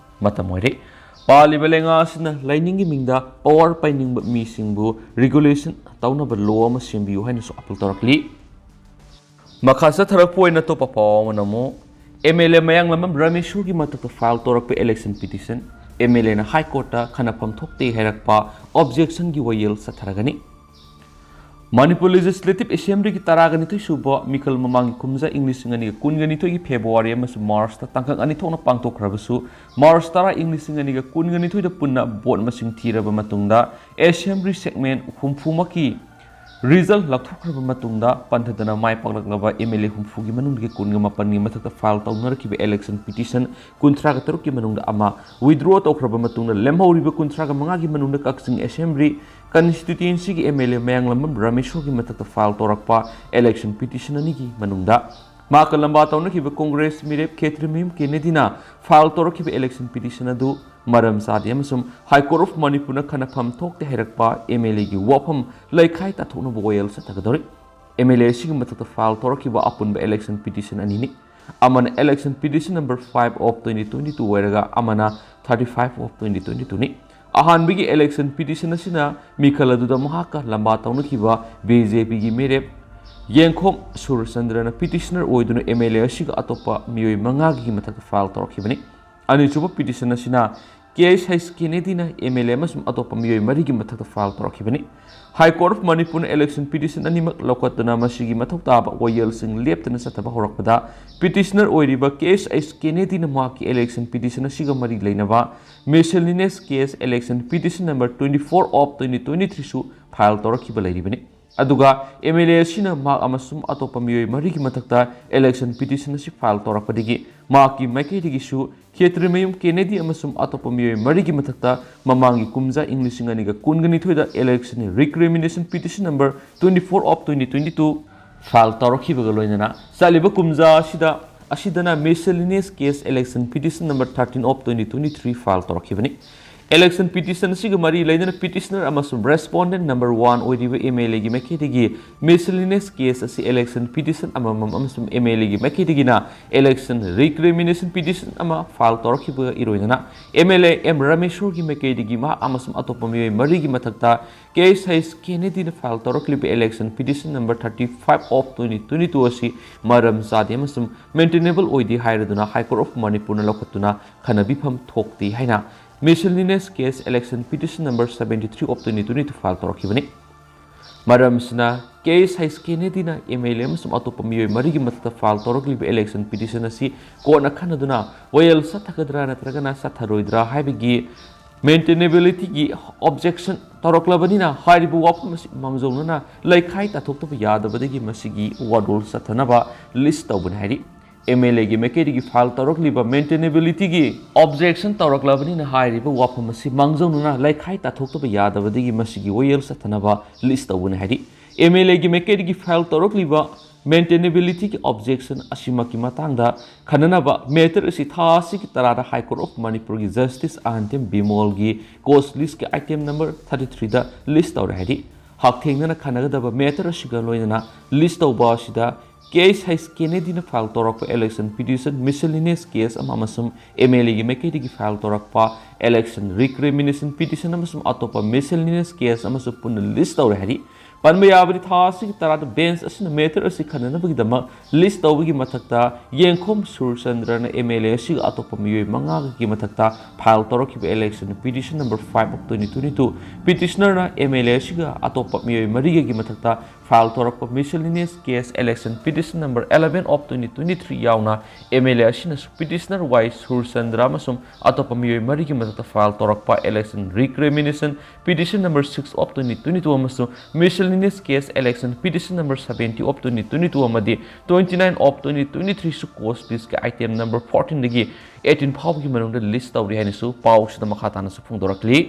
ꯃꯇꯝ ꯑꯣꯏꯔꯦ꯫ ꯄꯥꯜꯂꯤꯕ ꯂꯩꯉꯥꯛ ꯑꯁꯤꯅ ꯂꯥꯏꯅꯤꯡꯒꯤ ꯃꯤꯡꯗ power ꯄꯥꯏꯅꯤꯡꯕ ꯃꯤꯁꯤꯡꯕꯨ regulation ꯇꯧꯅꯕ ꯂꯣ ꯑꯃ ꯁꯦꯝꯕꯤꯌꯨ ꯍꯥꯏꯅꯁꯨ ꯑꯄꯤꯜ ꯇꯧꯔꯛꯂꯤ꯫ ꯃꯈꯥ ꯆꯠꯊꯔꯛꯄ ꯑꯣꯏꯅ ꯑꯇꯣꯞꯄ ꯄꯥꯎ ꯑꯃꯅ ꯑꯃꯨꯛ ꯑꯦꯝ ꯑꯦꯜ ꯑꯦ ꯃꯌꯥꯡꯂꯝꯕꯝ ꯔꯥꯃꯦꯁꯣꯔꯒꯤ ꯃꯊꯛꯇ ꯐꯥꯏꯜ ꯇꯧꯔꯛꯄ ꯏꯂꯦꯛꯁꯟ ꯄꯤꯇꯤꯁꯟ, ꯑꯦꯝ ꯑꯦꯜ ꯑꯦꯅ ꯍꯥꯏ ꯀꯣꯔꯠꯇ ꯈꯟꯅꯐꯝ ꯊꯣꯛꯇꯦ ꯍꯥꯏꯔꯛꯄ ꯑꯣꯕꯖꯦꯛꯁꯟꯒꯤ ꯋꯥꯌꯦꯜ ꯆꯠꯊꯔꯒꯅꯤ꯫ ꯃꯅꯤꯄꯨꯔ ꯂꯦꯖꯤꯁꯂꯦꯇꯤꯚ ꯑꯦꯁꯦꯝꯕ꯭ꯂꯤꯒꯤ ꯇꯔꯥꯒ ꯅꯤꯊꯣꯏ ꯁꯨꯕ ꯃꯤꯈꯜ ꯃꯃꯥꯡꯒꯤ ꯀꯨꯝꯖꯥ ꯏꯪ ꯂꯤꯁꯤꯡ ꯑꯅꯤꯒ ꯀꯨꯟꯒ ꯅꯤꯊꯣꯏꯒꯤ ꯐꯦꯕ꯭ꯔꯨꯋꯥꯔꯤ ꯑꯃꯁꯨꯡ ꯃꯥꯔꯆꯇ ꯇꯥꯡꯀꯛ ꯑꯅꯤ ꯊꯣꯛꯅ ꯄꯥꯡꯊꯣꯛꯈ꯭ꯔꯕꯁꯨ, ꯃꯥꯔꯆ ꯇꯔꯥ ꯏꯪ ꯂꯤꯁꯤꯡ ꯑꯅꯤꯒ ꯀꯨꯟꯒ ꯅꯤꯊꯣꯏꯗ ꯄꯨꯟꯅ ꯚꯣꯠ ꯃꯁꯤꯡ ꯊꯤꯔꯕ ꯃꯇꯨꯡꯗ ꯑꯦꯁꯦꯝꯕ꯭ꯂꯤ ꯁꯦꯒꯃꯦꯟ ꯍꯨꯝꯐꯨꯃꯛꯀꯤ ꯔꯤꯖꯜ ꯂꯥꯎꯊꯣꯛꯈ꯭ꯔꯕ ꯃꯇꯨꯡꯗ ꯄꯟꯊꯗꯅ ꯃꯥꯏ ꯄꯥꯛꯂꯛꯂꯕ ꯑꯦꯝ ꯑꯦꯜ ꯑꯦ ꯍꯨꯝꯐꯨꯒꯤ ꯃꯅꯨꯡꯗꯒꯤ ꯀꯨꯟꯒ ꯃꯥꯄꯟꯒꯤ ꯃꯊꯛꯇ ꯐꯥꯏꯜ ꯇꯧꯅꯔꯛꯈꯤꯕ ꯏꯂꯦꯛꯁꯟ ꯄꯤꯇꯤꯁꯟ ꯀꯨꯟꯊ꯭ꯔꯥꯒ ꯇꯔꯨꯛꯀꯤ ꯃꯅꯨꯡꯗ ꯑꯃ ꯋꯤꯗ꯭ꯔꯣ ꯇꯧꯈ꯭ꯔꯕ ꯃꯇꯨꯡꯗ ꯂꯦꯝꯍꯧꯔꯤꯕ ꯀꯨꯟꯊ꯭ꯔꯥꯒ ꯃꯉꯥꯒꯤ ꯃꯅꯨꯡꯗ ꯀꯛꯆꯤꯡ ꯑꯦꯁꯦꯝꯕ꯭ꯂꯤ ꯀꯟꯁꯇꯤꯇ꯭ꯋꯦꯟꯁꯤꯒꯤ ꯑꯦꯝ ꯑꯦꯜ ꯑꯦ ꯃꯌꯥꯡꯂꯝꯕꯝ ꯔꯥꯃꯦꯁꯣꯔꯒꯤ ꯃꯊꯛꯇ ꯐꯥꯏꯜ ꯇꯧꯔꯛꯄ ꯏꯂꯦꯛꯁꯟ ꯄꯤꯇꯤꯁꯟ ꯑꯅꯤꯒꯤ ꯃꯅꯨꯡꯗ ꯃꯍꯥꯛꯀ ꯂꯝꯕꯥ ꯇꯧꯅꯈꯤꯕ ꯀꯣꯡꯒ꯭ꯔꯦꯁ ꯃꯤꯔꯦꯞ ꯈꯦꯇ꯭ꯔꯤꯃꯌꯨꯝ ꯀꯦꯅꯦꯗꯤꯅ ꯐꯥꯏꯜ ꯇꯧꯔꯛꯈꯤꯕ ꯏꯂꯦꯛꯁꯟ ꯄꯤꯇꯤꯁꯟ ꯑꯗꯨ ꯃꯔꯝ ꯆꯥꯗꯦ ꯑꯃꯁꯨꯡ ꯍꯥꯏ ꯀꯣꯔꯠ ꯑꯣꯐ ꯃꯅꯤꯄꯨꯔꯅ ꯈꯟꯅꯐꯝ ꯊꯣꯛꯇꯦ ꯍꯥꯏꯔꯛꯄ ꯑꯦꯝ ꯑꯦꯜ ꯑꯦꯒꯤ ꯋꯥꯐꯝ ꯂꯩꯈꯥꯏ ꯇꯥꯊꯣꯛꯅꯕ ꯋꯥꯌꯦꯜ ꯆꯠꯊꯒꯗꯧꯔꯤ꯫ ꯑꯦꯝ ꯑꯦꯜ ꯑꯦ ꯑꯁꯤꯒꯤ ꯃꯊꯛꯇ ꯐꯥꯏꯜ ꯇꯧꯔꯛꯈꯤꯕ ꯑꯄꯨꯟꯕ ꯏꯂꯦꯛꯁꯟ ꯄꯤꯇꯤꯁꯟ ꯑꯅꯤꯅꯤ꯫ ꯑꯃꯅ election petition number five of twenty twenty two ꯑꯣꯏꯔꯒ ꯑꯃꯅ thirty five of twenty twenty ꯇꯨꯅꯤ꯫ ꯑꯍꯥꯟꯕꯒꯤ ꯏꯂꯦꯛꯁꯟ ꯄꯤꯇꯤꯁꯟ ꯑꯁꯤꯅ ꯃꯤꯈꯜ ꯑꯗꯨꯗ ꯃꯍꯥꯛꯀ ꯂꯝꯕꯥ ꯇꯧꯅꯈꯤꯕ ꯕꯤ ꯖꯦ ꯄꯤꯒꯤ ꯃꯤꯔꯦꯞ ꯌꯦꯡꯈꯣꯝ ꯁꯨꯔꯆꯟꯗ꯭ꯔꯅ ꯄꯤꯇꯤꯁꯅꯔ ꯑꯣꯏꯗꯨꯅ ꯑꯦꯝ ꯑꯦꯜ ꯑꯦ ꯑꯁꯤꯒ ꯑꯇꯣꯞꯄ ꯃꯤꯑꯣꯏ ꯃꯉꯥꯒꯤ ꯃꯊꯛꯇ ꯐꯥꯏꯜ ꯇꯧꯔꯛꯈꯤꯕꯅꯤ꯫ ꯑꯅꯤꯁꯨꯕ ꯄꯤꯇꯤꯁꯟ ꯑꯁꯤꯅ ꯀꯦ ꯑꯩꯆ ꯍꯩꯆ ꯀꯦꯅꯦꯗꯤꯅ ꯑꯦꯝ ꯑꯦꯜ ꯑꯦ ꯑꯃꯁꯨꯡ ꯑꯇꯣꯞꯄ ꯃꯤꯑꯣꯏ ꯃꯔꯤꯒꯤ ꯃꯊꯛꯇ ꯐꯥꯏꯜ ꯇꯧꯔꯛꯈꯤꯕꯅꯤ꯫ ꯍꯥꯏ ꯀꯣꯔꯠ ꯑꯣꯐ ꯃꯅꯤꯄꯨꯔꯅ ꯏꯂꯦꯛꯁꯟ ꯄꯤꯇꯤꯁꯟ ꯑꯅꯤꯃꯛ ꯂꯧꯈꯠꯇꯨꯅ ꯃꯁꯤꯒꯤ ꯃꯊꯧ ꯇꯥꯕ ꯋꯥꯌꯦꯜꯁꯤꯡ ꯂꯦꯞꯇꯅ ꯆꯠꯊꯕ ꯍꯧꯔꯛꯄꯗ, ꯄꯤꯇꯤꯁꯅꯔ ꯑꯣꯏꯔꯤꯕ ꯀꯦ ꯑꯩꯆ ꯍꯩꯆ ꯀꯦꯅꯦꯗꯤꯅ ꯃꯍꯥꯛꯀꯤ ꯏꯂꯦꯛꯁꯟ ꯄꯤꯇꯤꯁꯟ ꯑꯁꯤꯒ ꯃꯔꯤ ꯂꯩꯅꯕ miscellaneous case election petition number twenty four of twenty twenty ꯊ꯭ꯔꯤꯁꯨ ꯐꯥꯏꯜ ꯇꯧꯔꯛꯈꯤꯕ ꯂꯩꯔꯤꯕꯅꯤ꯫ ꯑꯗꯨꯒ ꯑꯦꯝ ꯑꯦꯜ ꯑꯦ ꯑꯁꯤꯅ ꯃꯍꯥꯛ ꯑꯃꯁꯨꯡ ꯑꯇꯣꯞꯄ ꯃꯤꯑꯣꯏ ꯃꯔꯤꯒꯤ ꯃꯊꯛꯇ ꯏꯂꯦꯛꯁꯟ ꯄꯤꯇꯤꯁꯟ ꯑꯁꯤ ꯐꯥꯏꯜ ꯇꯧꯔꯛꯄꯗꯒꯤ ꯃꯍꯥꯛꯀꯤ ꯃꯥꯏꯀꯩꯗꯒꯤꯁꯨ ꯈꯦꯇ꯭ꯔꯤꯃꯌꯨꯝ ꯀꯦꯅꯦꯗꯤ ꯑꯃꯁꯨꯡ ꯑꯇꯣꯞꯄ ꯃꯤꯑꯣꯏ ꯃꯔꯤꯒꯤ ꯃꯊꯛꯇ ꯃꯃꯥꯡꯒꯤ ꯀꯨꯝꯖꯥ ꯏꯪ ꯂꯤꯁꯤꯡ ꯑꯅꯤꯒ ꯀꯨꯟꯒ ꯅꯤꯊꯣꯏꯗ election recrimination petition number twenty four of twenty twenty two file ꯇꯧꯔꯛꯈꯤꯕꯒ ꯂꯣꯏꯅꯅ ꯆꯠꯂꯤꯕ ꯀꯨꯝꯖꯥ ꯑꯁꯤꯗ, ꯑꯁꯤꯗꯅ miscellaneous case election petition number thirteen of twenty twenty three file ꯇꯧꯔꯛꯈꯤꯕꯅꯤ꯫ Election petition ꯑꯁꯤꯒ ꯃꯔꯤ ꯂꯩꯅꯅ petitioner ꯑꯃꯁꯨꯡ respondent number one ꯑꯣꯏꯔꯤꯕ MLAꯒꯤ ꯃꯥꯏꯀꯩꯗꯒꯤ miscellaneous case ꯑꯁꯤ election petition ꯑꯃꯃꯝ ꯑꯃꯁꯨꯡ MLAꯒꯤ ꯃꯥꯏꯀꯩꯗꯒꯤꯅ election recrimination petition ꯑꯃ file ꯇꯧꯔꯛꯈꯤꯕꯒ ꯏꯔꯣꯏꯅꯅ MLA M ꯔꯥꯃꯦꯁꯣꯔꯒꯤ ꯃꯥꯏꯀꯩꯗꯒꯤ ꯃꯍꯥꯛ ꯑꯃꯁꯨꯡ ꯑꯇꯣꯞꯄ ꯃꯤꯑꯣꯏ ꯃꯔꯤꯒꯤ ꯃꯊꯛꯇ KSH Kennedyꯅ file ꯇꯧꯔꯛꯂꯤꯕ election petition number thirty five of twenty twenty two ꯑꯁꯤ ꯃꯔꯝ ꯆꯥꯗꯦ ꯑꯃꯁꯨꯡ maintainable ꯑꯣꯏꯗꯦ ꯍꯥꯏꯔꯗꯨꯅ High Court of Manipurꯅ ꯂꯧꯈꯠꯇꯨꯅ ꯈꯟꯅꯕꯤꯐꯝ ꯊꯣꯛꯇꯦ ꯍꯥꯏꯅ miscellaneous case election petition number seventy three of twenty twenty two file ꯇꯧꯔꯛꯈꯤꯕꯅꯤ꯫ ꯃꯔꯝꯁꯤꯅ KSH Kennedyꯅ MLA ꯑꯃꯁꯨꯡ ꯑꯇꯣꯞꯄ ꯃꯤꯑꯣꯏ ꯃꯔꯤꯒꯤ ꯃꯊꯛꯇ file ꯇꯧꯔꯛꯂꯤꯕ election petition ꯑꯁꯤ courtꯅ ꯈꯟꯅꯗꯨꯅ ꯋꯥꯌꯦꯜ ꯆꯠꯊꯒꯗ꯭ꯔꯥ ꯅꯠꯇ꯭ꯔꯒꯅ ꯆꯠꯊꯔꯣꯏꯗ꯭ꯔꯥ ꯍꯥꯏꯕꯒꯤ maintainabilityꯒꯤ objection ꯇꯧꯔꯛꯂꯕꯅꯤꯅ ꯍꯥꯏꯔꯤꯕ ꯋꯥꯐꯝ ꯑꯁꯤ ꯃꯥꯡꯖꯧꯅꯅ ꯂꯩꯈꯥꯏ ꯇꯥꯊꯣꯛꯇꯕ ꯌꯥꯗꯕꯗꯒꯤ ꯃꯁꯤꯒꯤ ꯋꯥꯔꯣꯜ ꯆꯠꯊꯅꯕ list ꯇꯧꯕꯅꯤ ꯍꯥꯏꯔꯤ꯫ MLAꯒꯤ ꯃꯥꯏꯀꯩꯗꯒꯤ file ꯇꯧꯔꯛꯂꯤꯕ maintainabilityꯒꯤ objection ꯇꯧꯔꯛꯂꯕꯅꯤꯅ ꯍꯥꯏꯔꯤꯕ ꯋꯥꯐꯝ ꯑꯁꯤ ꯃꯥꯡꯖꯧꯅꯅ ꯂꯩꯈꯥꯏ ꯇꯥꯊꯣꯛꯇꯕ ꯌꯥꯗꯕꯗꯒꯤ ꯃꯁꯤꯒꯤ ꯋꯥꯌꯦꯜ ꯆꯠꯊꯅꯕ list ꯇꯧꯕꯅꯤ ꯍꯥꯏꯔꯤ꯫ MLAꯒꯤ ꯃꯥꯏꯀꯩꯗꯒꯤ file ꯇꯧꯔꯛꯂꯤꯕ maintainabilityꯒꯤ objection ꯑꯁꯤꯃꯛꯀꯤ ꯃꯇꯥꯡꯗ ꯈꯟꯅꯅꯕ matter ꯑꯁꯤ ꯊꯥ ꯑꯁꯤꯒꯤ ꯇꯔꯥꯗ High Court of Manipurꯒꯤ Justice ꯑꯍꯟꯊꯦꯝ ꯕꯤꯃꯣꯜꯒꯤ cause listꯀꯤ item number thirty threeꯗ list ꯇꯧꯔꯦ ꯍꯥꯏꯔꯤ꯫ ꯍꯛꯊꯦꯡꯅꯅ ꯈꯟꯅꯒꯗꯕ matter ꯑꯁꯤꯒ ꯂꯣꯏꯅꯅ list ꯇꯧꯕ ꯑꯁꯤꯗ KSH Kennedyꯅ file ꯇꯧꯔꯛꯄ election petition miscellaneous case ꯑꯃ ꯑꯃꯁꯨꯡ MLAꯒꯤ ꯃꯥꯏꯀꯩꯗꯒꯤ file ꯇꯧꯔꯛꯄ election recrimination petition ꯑꯃꯁꯨꯡ ꯑꯇꯣꯞꯄ miscellaneous case ꯑꯃꯁꯨ ꯄꯨꯟꯅ list ꯇꯧꯔꯦ ꯍꯥꯏꯔꯤ꯫ ꯄꯟꯕ ꯌꯥꯕꯗꯤ ꯊꯥ ꯑꯁꯤꯒꯤ ꯇꯔꯥꯗ bench ꯑꯁꯤꯅ matter ꯑꯁꯤ ꯈꯟꯅꯅꯕꯒꯤꯗꯃꯛ list ꯇꯧꯕꯒꯤ ꯃꯊꯛꯇ ꯌꯦꯡꯈꯣꯝ ꯁꯨꯔꯆꯟꯗ꯭ꯔꯅ MLA ꯑꯁꯤꯒ ꯑꯇꯣꯞꯄ ꯃꯤꯑꯣꯏ ꯃꯉꯥꯒꯤ ꯃꯊꯛꯇ file ꯇꯧꯔꯛꯈꯤꯕ election petition number five of twenty twenty two petitionerꯅ MLA ꯑꯁꯤꯒ ꯑꯇꯣꯞꯄ ꯃꯤꯑꯣꯏ ꯃꯔꯤꯒꯤ ꯃꯊꯛꯇ file ꯇꯧꯔꯛꯄ miscellaneous case election petition number eleven of twenty twenty three ꯌꯥꯎꯅ MLA ꯑꯁꯤꯅꯁꯨ petitioner Y ꯁꯨꯔꯆꯟꯗ꯭ꯔ ꯑꯃꯁꯨꯡ ꯑꯇꯣꯞꯄ ꯃꯤꯑꯣꯏ ꯃꯔꯤꯒꯤ ꯃꯊꯛꯇ file ꯇꯧꯔꯛꯄ election recrimination petition number six of twenty twenty two ꯑꯃꯁꯨꯡ miscellaneous case election petition number seventy of twenty twenty two ꯑꯃꯗꯤ twenty nine of twenty twenty three ꯁꯨ cause listꯀꯤ item number fourteenꯗꯒꯤ eighteen ꯐꯥꯎꯕꯒꯤ ꯃꯅꯨꯡꯗ list ꯇꯧꯔꯤ ꯍꯥꯏꯅꯁꯨ ꯄꯥꯎꯁꯤꯗ ꯃꯈꯥ ꯇꯥꯅꯁꯨ ꯐꯣꯡꯗꯣꯔꯛꯂꯤ꯫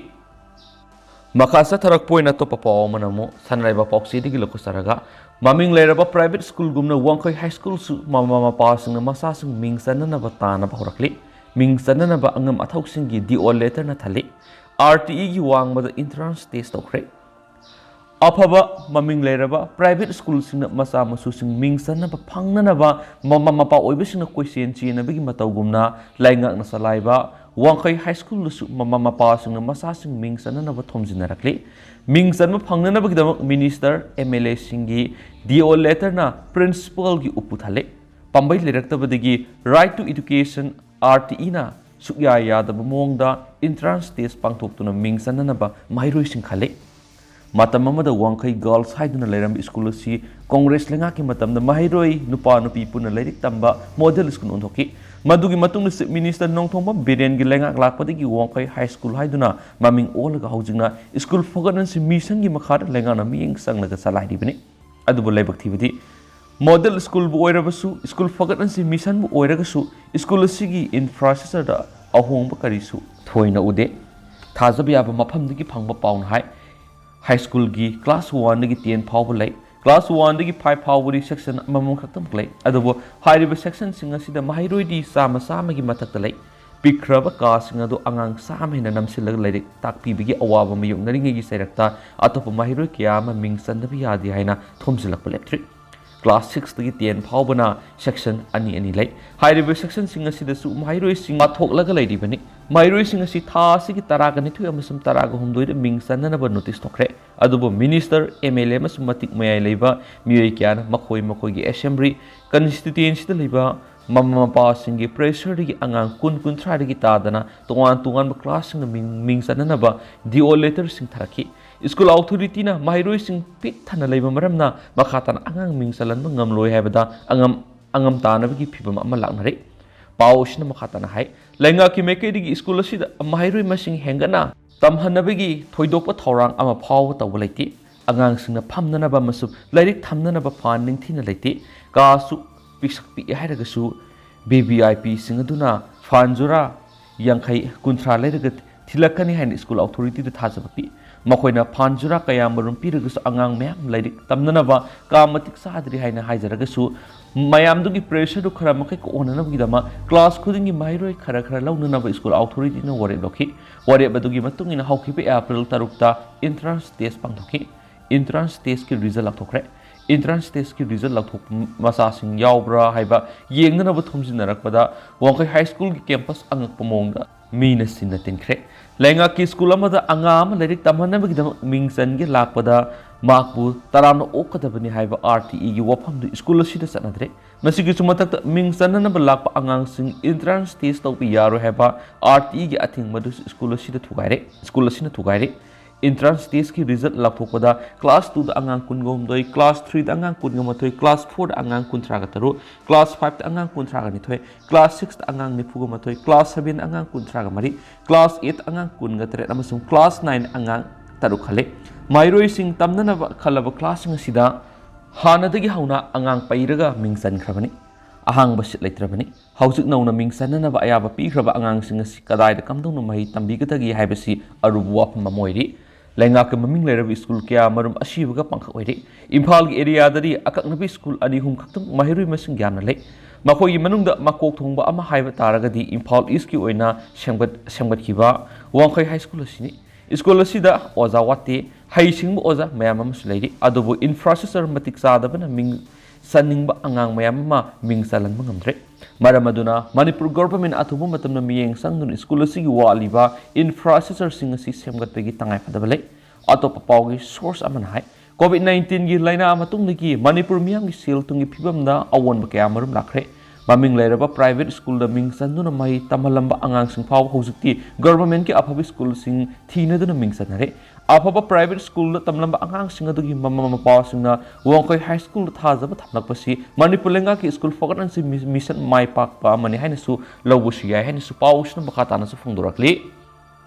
ꯃꯈꯥ ꯆꯠꯊꯔꯛꯄ ꯑꯣꯏꯅ ꯑꯇꯣꯞꯄ ꯄꯥꯎ ꯑꯃꯅ ꯑꯃꯨꯛ ꯁꯥꯟꯅꯔꯤꯕ ꯄꯥꯎꯆꯦꯗꯒꯤ ꯂꯧꯈꯠꯆꯔꯒ, ꯃꯃꯤꯡ ꯂꯩꯔꯕ private schoolꯒꯨꯝꯅ ꯋꯥꯡꯈꯩ High Schoolꯁꯨ ꯃꯃꯥ ꯃꯄꯥꯁꯤꯡꯅ ꯃꯆꯥꯁꯤꯡ ꯃꯤꯡ ꯆꯟꯅꯅꯕ ꯇꯥꯅꯕ ꯍꯧꯔꯛꯂꯤ꯫ ꯃꯤꯡ ꯆꯟꯅꯅꯕ ꯑꯉꯝ ꯑꯊꯧꯁꯤꯡꯒꯤ ꯗꯤ ꯑꯣ ꯂꯦꯇꯔꯅ ꯊꯜꯂꯤ꯫ ꯑꯥꯔ ꯇꯤ ꯏꯒꯤ ꯋꯥꯡꯃꯗ ꯏꯟꯇ꯭ꯔꯥꯟꯁ ꯇꯦꯁ ꯇꯧꯈ꯭ꯔꯦ꯫ ꯑꯐꯕ ꯃꯃꯤꯡ ꯂꯩꯔꯕ ꯄ꯭ꯔꯥꯏꯚꯦꯠ ꯁ꯭ꯀꯨꯜꯁꯤꯡꯅ ꯃꯆꯥ ꯃꯁꯨꯁꯤꯡ ꯃꯤꯡ ꯆꯟꯅꯕ ꯐꯪꯅꯅꯕ ꯃꯃꯥ ꯃꯄꯥ ꯑꯣꯏꯕꯁꯤꯡꯅ ꯀꯣꯏꯆꯦꯟ ꯆꯦꯟꯅꯕꯒꯤ ꯃꯇꯧꯒꯨꯝꯅ ꯂꯩꯉꯥꯛꯅ ꯆꯂꯥꯏꯕ ꯋꯥꯡꯈꯩ ꯍꯥꯏ ꯁ꯭ꯀꯨꯜꯗꯁꯨ ꯃꯃꯥ ꯃꯄꯥꯁꯤꯡꯅ ꯃꯆꯥꯁꯤꯡ ꯃꯤꯡ ꯆꯟꯅꯅꯕ ꯊꯣꯝꯖꯤꯟꯅꯔꯛꯂꯤ꯫ ꯃꯤꯡ ꯆꯟꯕ ꯐꯪꯅꯅꯕꯒꯤꯗꯃꯛ ꯃꯤꯅꯤꯁꯇꯔ, ꯑꯦꯝ ꯑꯦꯜ ꯑꯦꯁꯤꯡꯒꯤ ꯗꯤ ꯑꯣ ꯂꯦꯇꯔꯅ ꯄ꯭ꯔꯤꯟꯁꯤꯄꯜꯒꯤ ꯎꯄꯨ ꯊꯜꯂꯤ꯫ ꯄꯥꯝꯕꯩ ꯂꯩꯔꯛꯇꯕꯗꯒꯤ Right to Education, R T ꯏꯅ ꯁꯨꯛꯌꯥ ꯌꯥꯗꯕ ꯃꯑꯣꯡꯗ ꯏꯟꯇ꯭ꯔꯥꯟꯁ ꯇꯦꯁ ꯄꯥꯡꯊꯣꯛꯇꯨꯅ ꯃꯤꯡ ꯆꯟꯅꯅꯕ ꯃꯍꯩꯔꯣꯏꯁꯤꯡ ꯈꯜꯂꯤ꯫ ꯃꯇꯝ ꯑꯃꯗ ꯋꯥꯡꯈꯩ ꯒꯔꯜꯁ ꯍꯥꯏꯗꯨꯅ ꯂꯩꯔꯝꯕ ꯁ꯭ꯀꯨꯜ ꯑꯁꯤ ꯀꯣꯡꯒ꯭ꯔꯦꯁ ꯂꯩꯉꯥꯛꯀꯤ ꯃꯇꯝꯗ ꯃꯍꯩꯔꯣꯏ ꯅꯨꯄꯥ ꯅꯨꯄꯤ ꯄꯨꯟꯅ ꯂꯥꯏꯔꯤꯛ ꯇꯝꯕ ꯃꯣꯗꯦꯜ ꯁ꯭ꯀꯨꯜ ꯑꯣꯟꯊꯣꯛꯈꯤ꯫ ꯃꯗꯨꯒꯤ ꯃꯇꯨꯡꯗ ꯆꯤꯐ ꯃꯤꯅꯤꯁꯇꯔ ꯅꯣꯡꯊꯣꯝꯕꯝ ꯕꯤꯔꯦꯟꯒꯤ ꯂꯩꯉꯥꯛ ꯂꯥꯛꯄꯗꯒꯤ ꯋꯥꯡꯈꯩ ꯍꯥꯏ ꯁ꯭ꯀꯨꯜ ꯍꯥꯏꯗꯨꯅ ꯃꯃꯤꯡ ꯑꯣꯜꯂꯒ ꯍꯧꯖꯤꯛꯅ ꯁ꯭ꯀꯨꯜ ꯐꯒꯠꯍꯟꯁꯤ ꯃꯤꯁꯟꯒꯤ ꯃꯈꯥꯗ ꯂꯩꯉꯥꯛꯅ ꯃꯤꯠꯌꯦꯡ ꯆꯪꯂꯒ ꯆꯂꯥꯏꯔꯤꯕꯅꯤ꯫ ꯑꯗꯨꯕꯨ ꯂꯥꯏꯕꯛ ꯊꯤꯕꯗꯤ ꯃꯣꯗꯦꯜ ꯁ꯭ꯀꯨꯜꯕꯨ ꯑꯣꯏꯔꯕꯁꯨ, ꯁ꯭ꯀꯨꯜ ꯐꯒꯠꯍꯟꯁꯤ ꯃꯤꯁꯟꯕꯨ ꯑꯣꯏꯔꯒꯁꯨ, ꯁ꯭ꯀꯨꯜ ꯑꯁꯤꯒꯤ ꯏꯟꯐ꯭ꯔꯥꯁ꯭ꯇ꯭ꯔꯛꯆꯔꯗ ꯑꯍꯣꯡꯕ ꯀꯔꯤꯁꯨ ꯊꯣꯏꯅ ꯎꯗꯦ꯫ ꯊꯥꯖꯕ ꯌꯥꯕ ꯃꯐꯝꯗꯒꯤ ꯐꯪꯕ ꯄꯥꯎꯅ ꯍꯥꯏ, ꯍꯥꯏ ꯁ꯭ꯀꯨꯜꯒꯤ ꯀ꯭ꯂꯥꯁ ꯋꯥꯟꯗꯒꯤ ꯇꯦꯟ ꯐꯥꯎꯕ ꯂꯩ꯫ ꯀ꯭ꯂꯥꯁ ꯋꯥꯟꯗꯒꯤ ꯐꯥꯏꯚ ꯐꯥꯎꯕꯗꯤ ꯁꯦꯛꯁꯟ ꯑꯃꯃꯝ ꯈꯛꯇꯃꯛ ꯂꯩ꯫ ꯑꯗꯨꯕꯨ ꯍꯥꯏꯔꯤꯕ ꯁꯦꯛꯁꯟꯁꯤꯡ ꯑꯁꯤꯗ ꯃꯍꯩꯔꯣꯏꯗꯤ ꯆꯥꯝꯃ ꯆꯥꯝꯃꯒꯤ ꯃꯊꯛꯇ ꯂꯩ꯫ ꯄꯤꯛꯈ꯭ꯔꯕ ꯀꯥꯁꯤꯡ ꯑꯗꯨ ꯑꯉꯥꯡ ꯆꯥꯝꯃ ꯍꯦꯟꯅ ꯅꯝꯁꯤꯜꯂꯒ ꯂꯥꯏꯔꯤꯛ ꯇꯥꯛꯄꯤꯕꯒꯤ ꯑꯋꯥꯕ ꯃꯥꯌꯣꯛꯅꯔꯤꯉꯩꯒꯤ ꯆꯩꯔꯛꯇ ꯑꯇꯣꯞꯄ ꯃꯍꯩꯔꯣꯏ ꯀꯌꯥ ꯑꯃ ꯃꯤꯡ ꯆꯟꯗꯕ ꯌꯥꯗꯦ ꯍꯥꯏꯅ ꯊꯣꯝꯖꯤꯜꯂꯛꯄ ꯂꯦꯞꯇ꯭ꯔꯤ꯫ ꯀ꯭ꯂꯥꯁ ꯁꯤꯛꯁꯇꯒꯤ ꯇꯦꯟ ꯐꯥꯎꯕꯅ ꯁꯦꯛꯁꯟ ꯑꯅꯤ ꯑꯅꯤ ꯂꯩ꯫ ꯍꯥꯏꯔꯤꯕ ꯁꯦꯛꯁꯟꯁꯤꯡ ꯑꯁꯤꯗꯁꯨ ꯃꯍꯩꯔꯣꯏꯁꯤꯡ ꯄꯥꯊꯣꯛꯂꯒ ꯂꯩꯔꯤꯕꯅꯤ꯫ ꯃꯍꯩꯔꯣꯏꯁꯤꯡ ꯑꯁꯤ ꯊꯥ ꯑꯁꯤꯒꯤ ꯇꯔꯥꯒ ꯅꯤꯊꯣꯏ ꯑꯃꯁꯨꯡ ꯇꯔꯥꯒ ꯍꯨꯝꯗꯣꯏꯗ ꯃꯤꯡ ꯆꯟꯅꯅꯕ ꯅꯣꯇꯤꯁ ꯊꯣꯛꯈ꯭ꯔꯦ꯫ ꯑꯗꯨꯕꯨ ꯃꯤꯅꯤꯁꯇꯔ, ꯑꯦꯝ ꯑꯦꯜ ꯑꯦ ꯑꯃꯁꯨꯡ ꯃꯇꯤꯛ ꯃꯌꯥꯏ ꯂꯩꯕ ꯃꯤꯑꯣꯏ ꯀꯌꯥꯅ ꯃꯈꯣꯏ ꯃꯈꯣꯏꯒꯤ ꯑꯦꯁꯦꯝꯕ꯭ꯂꯤ ꯀꯟꯁꯇꯤꯇ꯭ꯋꯦꯟꯁꯤꯗ ꯂꯩꯕ ꯃꯃꯥ ꯃꯄꯥꯁꯤꯡꯒꯤ ꯄ꯭ꯔꯦꯁꯔꯗꯒꯤ ꯑꯉꯥꯡ ꯀꯨꯟ ꯀꯨꯟꯊ꯭ꯔꯥꯗꯒꯤ ꯇꯥꯗꯅ ꯇꯣꯉꯥꯟ ꯇꯣꯉꯥꯟꯕ ꯀ꯭ꯂꯥꯁꯁꯤꯡꯗ ꯃꯤꯡ, ꯃꯤꯡ ꯆꯟꯅꯅꯕ ꯗꯤ ꯑꯣ ꯂꯦꯇꯔꯁꯤꯡ ꯊꯥꯔꯛꯈꯤ꯫ ꯁ꯭ꯀꯨꯜ ꯑꯣꯊꯣꯔꯤꯇꯤꯅ ꯃꯍꯩꯔꯣꯏꯁꯤꯡ ꯄꯤꯛ ꯊꯟꯅ ꯂꯩꯕ ꯃꯔꯝꯅ ꯃꯈꯥ ꯇꯥꯅ ꯑꯉꯥꯡ ꯃꯤꯡ ꯆꯜꯍꯟꯕ ꯉꯝꯂꯣꯏ ꯍꯥꯏꯕꯗ ꯑꯉꯝ, ꯑꯉꯝ ꯇꯥꯅꯕꯒꯤ ꯐꯤꯚꯝ ꯑꯃ ꯂꯥꯛꯅꯔꯦ꯫ ꯄꯥꯎ ꯑꯁꯤꯅ ꯃꯈꯥ ꯇꯥꯅ ꯍꯥꯏ, ꯂꯩꯉꯥꯛꯀꯤ ꯃꯥꯏꯀꯩꯗꯒꯤ ꯁ꯭ꯀꯨꯜ ꯑꯁꯤꯗ ꯃꯍꯩꯔꯣꯏ ꯃꯁꯤꯡ ꯍꯦꯟꯒꯠꯅ ꯇꯝꯍꯟꯅꯕꯒꯤ ꯊꯣꯏꯗꯣꯛꯄ ꯊꯧꯔꯥꯡ ꯑꯃ ꯐꯥꯎꯕ ꯇꯧꯕ ꯂꯩꯇꯦ꯫ ꯑꯉꯥꯡꯁꯤꯡꯅ ꯐꯝꯅꯅꯕ ꯑꯃꯁꯨꯡ ꯂꯥꯏꯔꯤꯛ ꯊꯝꯅꯅꯕ ꯐꯥꯟ ꯅꯤꯡꯊꯤꯅ ꯂꯩꯇꯦ꯫ ꯀꯥꯁꯨ ꯄꯤꯛꯁꯛ ꯄꯤꯛꯑꯦ ꯍꯥꯏꯔꯒꯁꯨ ꯚꯤ ꯚꯤ ꯑꯥꯏ ꯄꯤꯁꯤꯡ ꯑꯗꯨꯅ ꯐꯥꯟ ꯖꯨꯔꯥ ꯌꯥꯡꯈꯩ, ꯀꯨꯟꯊ꯭ꯔꯥ ꯂꯩꯔꯒ ꯊꯤꯜꯂꯛꯀꯅꯤ ꯍꯥꯏꯅ ꯁ꯭ꯀꯨꯜ ꯑꯣꯊꯣꯔꯤꯇꯤꯗ ꯊꯥꯖꯕ ꯄꯤ꯫ ꯃꯈꯣꯏꯅ ꯐꯥꯟ ꯖꯨꯔꯥ ꯀꯌꯥ ꯃꯔꯨꯝ ꯄꯤꯔꯒꯁꯨ ꯑꯉꯥꯡ ꯃꯌꯥꯝ ꯂꯥꯏꯔꯤꯛ ꯇꯝꯅꯅꯕ ꯀꯥ ꯃꯇꯤꯛ ꯆꯥꯗ꯭ꯔꯤ ꯍꯥꯏꯅ ꯍꯥꯏꯖꯔꯒꯁꯨ, ꯃꯌꯥꯝꯗꯨꯒꯤ pressure ꯗꯨ ꯈꯔ ꯃꯈꯩ ꯀꯣꯛꯍꯟꯅꯅꯕꯒꯤꯗꯃꯛ class ꯈꯨꯗꯤꯡꯒꯤ ꯃꯍꯩꯔꯣꯏ ꯈꯔ ꯈꯔ ꯂꯧꯅꯅꯕ school authority ꯅ ꯋꯥꯔꯦꯞ ꯂꯧꯈꯤ꯫ ꯋꯥꯔꯦꯞ ꯑꯗꯨꯒꯤ ꯃꯇꯨꯡ ꯏꯟꯅ ꯍꯧꯈꯤꯕ April ꯇꯔꯨꯛꯇ entrance test ꯄꯥꯡꯊꯣꯛꯈꯤ꯫ Entrance test ꯀꯤ result ꯂꯥꯎꯊꯣꯛꯈ꯭ꯔꯦ꯫ Entrance test ꯀꯤ result ꯂꯥꯎꯊꯣꯛꯄ ꯃꯆꯥꯁꯤꯡ ꯌꯥꯎꯕ꯭ꯔꯥ ꯍꯥꯏꯕ ꯌꯦꯡꯅꯅꯕ ꯊꯣꯝꯖꯤꯟꯅꯔꯛꯄꯗ, ꯋꯥꯡꯈꯩ High School ꯒꯤ campus ꯑꯉꯛꯄ ꯃꯑꯣꯡꯗ ꯃꯤꯅ ꯁꯤꯟꯅ ꯇꯤꯟꯈ꯭ꯔꯦ꯫ ꯂꯩꯉꯥꯛꯀꯤ school ꯑꯃꯗ ꯑꯉꯥꯡ ꯑꯃ ꯂꯥꯏꯔꯤꯛ ꯇꯝꯍꯟꯅꯕꯒꯤꯗꯃꯛ ꯃꯤꯡ ꯆꯟꯒꯦ ꯂꯥꯛꯄꯗ ꯃꯍꯥꯛꯄꯨ ꯇꯔꯥꯝꯅ ꯑꯣꯛꯀꯗꯕꯅꯤ ꯍꯥꯏꯕ R T E ꯒꯤ ꯋꯥꯐꯝꯗꯨ school ꯑꯁꯤꯗ ꯆꯠꯅꯗ꯭ꯔꯦ꯫ ꯃꯁꯤꯒꯤꯁꯨ ꯃꯊꯛꯇ, ꯃꯤꯡ ꯆꯟꯅꯅꯕ ꯂꯥꯛꯄ ꯑꯉꯥꯡꯁꯤꯡ entrance test ꯇꯧꯕ ꯌꯥꯔꯣꯏ ꯍꯥꯏꯕ R T E ꯒꯤ ꯑꯊꯤꯡꯕꯗꯨꯁꯨ school ꯑꯁꯤꯗ ꯊꯨꯒꯥꯏꯔꯦ꯫ School ꯑꯁꯤꯅ ꯊꯨꯒꯥꯏꯔꯦ꯫ Entrance test ꯀꯤ result ꯂꯥꯎꯊꯣꯛꯄꯗ class two ꯗ ꯑꯉꯥꯡ ꯀꯨꯟꯒ ꯍꯨꯝꯗꯣꯏ, class three ꯗ ꯑꯉꯥꯡ ꯀꯨꯟꯒ ꯃꯥꯊꯣꯏ, class four ꯗ ꯑꯉꯥꯡ ꯀꯨꯟꯊ꯭ꯔꯥꯒ ꯇꯔꯨꯛ, class five ꯇ ꯑꯉꯥꯡ ꯀꯨꯟꯊ꯭ꯔꯥꯒ ꯅꯤꯊꯣꯏ, class six ꯇ ꯑꯉꯥꯡ ꯅꯤꯐꯨꯒ ꯃꯥꯊꯣꯏ, class seven ꯗ ꯑꯉꯥꯡ ꯀꯨꯟꯊ꯭ꯔꯥꯒ ꯃꯔꯤ, class eight ꯇ ꯑꯉꯥꯡ ꯀꯨꯟꯒ ꯇꯔꯦꯠ ꯑꯃꯁꯨꯡ class nine ꯑꯉꯥꯡ ꯇꯔꯨꯛ ꯈꯜꯂꯦ꯫ ꯃꯍꯩꯔꯣꯏꯁꯤꯡ ꯇꯝꯅꯅꯕ ꯈꯜꯂꯕ class ꯁꯤꯡ ꯑꯁꯤꯗ ꯍꯥꯟꯅꯗꯒꯤ ꯍꯧꯅ ꯑꯉꯥꯡ ꯄꯩꯔꯒ ꯃꯤꯡ ꯆꯟꯈ꯭ꯔꯕꯅꯤ꯫ ꯑꯍꯥꯡꯕ seat ꯂꯩꯇ꯭ꯔꯕꯅꯤ꯫ ꯍꯧꯖꯤꯛ ꯅꯧꯅ ꯃꯤꯡ ꯆꯟꯅꯅꯕ ꯑꯌꯥꯕ ꯄꯤꯈ꯭ꯔꯕ ꯑꯉꯥꯡꯁꯤꯡ ꯑꯁꯤ ꯀꯗꯥꯏꯗ ꯀꯝꯗꯧꯅ ꯃꯍꯩ ꯇꯝꯕꯤꯒꯗꯒꯦ ꯍꯥꯏꯕꯁꯤ ꯑꯔꯨꯕ ꯋꯥꯐꯝ ꯑꯃ ꯑꯣꯏꯔꯤ꯫ ꯂꯩꯉꯥꯛꯀꯤ ꯃꯃꯤꯡ ꯂꯩꯔꯕ school ꯀꯌꯥ ꯃꯔꯨꯝ ꯑꯁꯤꯕꯒ ꯄꯥꯡꯈꯛ ꯑꯣꯏꯔꯤ꯫ ꯏꯝꯐꯥꯜꯒꯤ area ꯗꯗꯤ ꯑꯀꯛꯅꯕ school ꯑꯅꯤ ꯑꯍꯨꯝ ꯈꯛꯇꯪ ꯃꯍꯩꯔꯣꯏ ꯃꯁꯤꯡ ꯌꯥꯝꯅ ꯂꯩ꯫ ꯃꯈꯣꯏꯒꯤ ꯃꯅꯨꯡꯗ ꯃꯀꯣꯛ ꯊꯣꯡꯕ ꯑꯃ ꯍꯥꯏꯕ ꯇꯥꯔꯒꯗꯤ ꯏꯝꯐꯥꯜ East ꯀꯤ ꯑꯣꯏꯅ ꯁꯦꯝꯒꯠ-, ꯁꯦꯝꯒꯠꯈꯤꯕ ꯋꯥꯡꯈꯩ High School ꯑꯁꯤꯅꯤ꯫ School ꯑꯁꯤꯗ ꯑꯣꯖꯥ ꯋꯥꯠꯇꯦ, ꯍꯩꯁꯤꯡꯕ ꯑꯣꯖꯥ ꯃꯌꯥꯝ ꯑꯃꯁꯨ ꯂꯩꯔꯤ, ꯑꯗꯨꯕꯨ infrastructure ꯃꯇꯤꯛ ꯆꯥꯗꯕꯅ ꯃꯤꯡ ꯆꯟꯅꯤꯡꯕ ꯑꯉꯥꯡ ꯃꯌꯥꯝ ꯑꯃ ꯃꯤꯡ ꯆꯜꯍꯟꯕ ꯉꯝꯗ꯭ꯔꯦ꯫ ꯃꯔꯝ ꯑꯗꯨꯅ ꯃꯅꯤꯄꯨꯔ government ꯑꯊꯨꯕ ꯃꯇꯝꯗ ꯃꯤꯠꯌꯦꯡ ꯆꯪꯗꯨꯅ school ꯑꯁꯤꯒꯤ ꯋꯥꯠꯂꯤꯕ infrastructure ꯁꯤꯡ ꯑꯁꯤ ꯁꯦꯝꯒꯠꯄꯒꯤ ꯇꯉꯥꯏꯐꯗꯕ ꯂꯩ꯫ ꯑꯇꯣꯞꯄ ꯄꯥꯎꯒꯤ source ꯑꯃꯅ ꯍꯥꯏ, COVID nineteen ꯒꯤ ꯂꯥꯏꯅꯥ ꯃꯇꯨꯡꯗꯒꯤ ꯃꯅꯤꯄꯨꯔ ꯃꯤꯌꯥꯝꯒꯤ ꯁꯦꯜ ꯊꯨꯝꯒꯤ ꯐꯤꯕꯝꯗ ꯑꯑꯣꯟꯕ ꯀꯌꯥ ꯃꯔꯨꯝ ꯂꯥꯛꯈ꯭ꯔꯦ꯫ ꯃꯃꯤꯡ ꯂꯩꯔꯕ private school ꯗ ꯃꯤꯡ ꯆꯟꯗꯨꯅ ꯃꯍꯩ ꯇꯝꯍꯜꯂꯝꯕ ꯑꯉꯥꯡꯁꯤꯡ ꯐꯥꯎꯕ ꯍꯧꯖꯤꯛꯇꯤ government ꯀꯤ ꯑꯐꯕ school ꯁꯤꯡ ꯊꯤꯅꯗꯨꯅ ꯃꯤꯡ ꯆꯟꯅꯔꯦ꯫ ꯑꯐꯕ private school ꯗ ꯇꯝꯂꯝꯕ ꯑꯉꯥꯡꯁꯤꯡ ꯑꯗꯨꯒꯤ ꯃꯃꯥ ꯃꯄꯥꯁꯤꯡꯅ ꯋꯥꯡꯈꯩ High School ꯗ ꯊꯥꯖꯕ ꯊꯝꯂꯛꯄꯁꯤ ꯃꯅꯤꯄꯨꯔ ꯂꯩꯉꯥꯛꯀꯤ school ꯐꯒꯠꯍꯟꯁꯤ ꯃꯤ-, mission ꯃꯥꯏ ꯄꯥꯛꯄ ꯑꯃꯅꯤ ꯍꯥꯏꯅꯁꯨ ꯂꯧꯕꯁꯨ ꯌꯥꯏ ꯍꯥꯏꯅꯁꯨ ꯄꯥꯎꯁꯤꯅ ꯃꯈꯥ ꯇꯥꯅꯁꯨ ꯐꯣꯡꯗꯣꯔꯛꯂꯤ꯫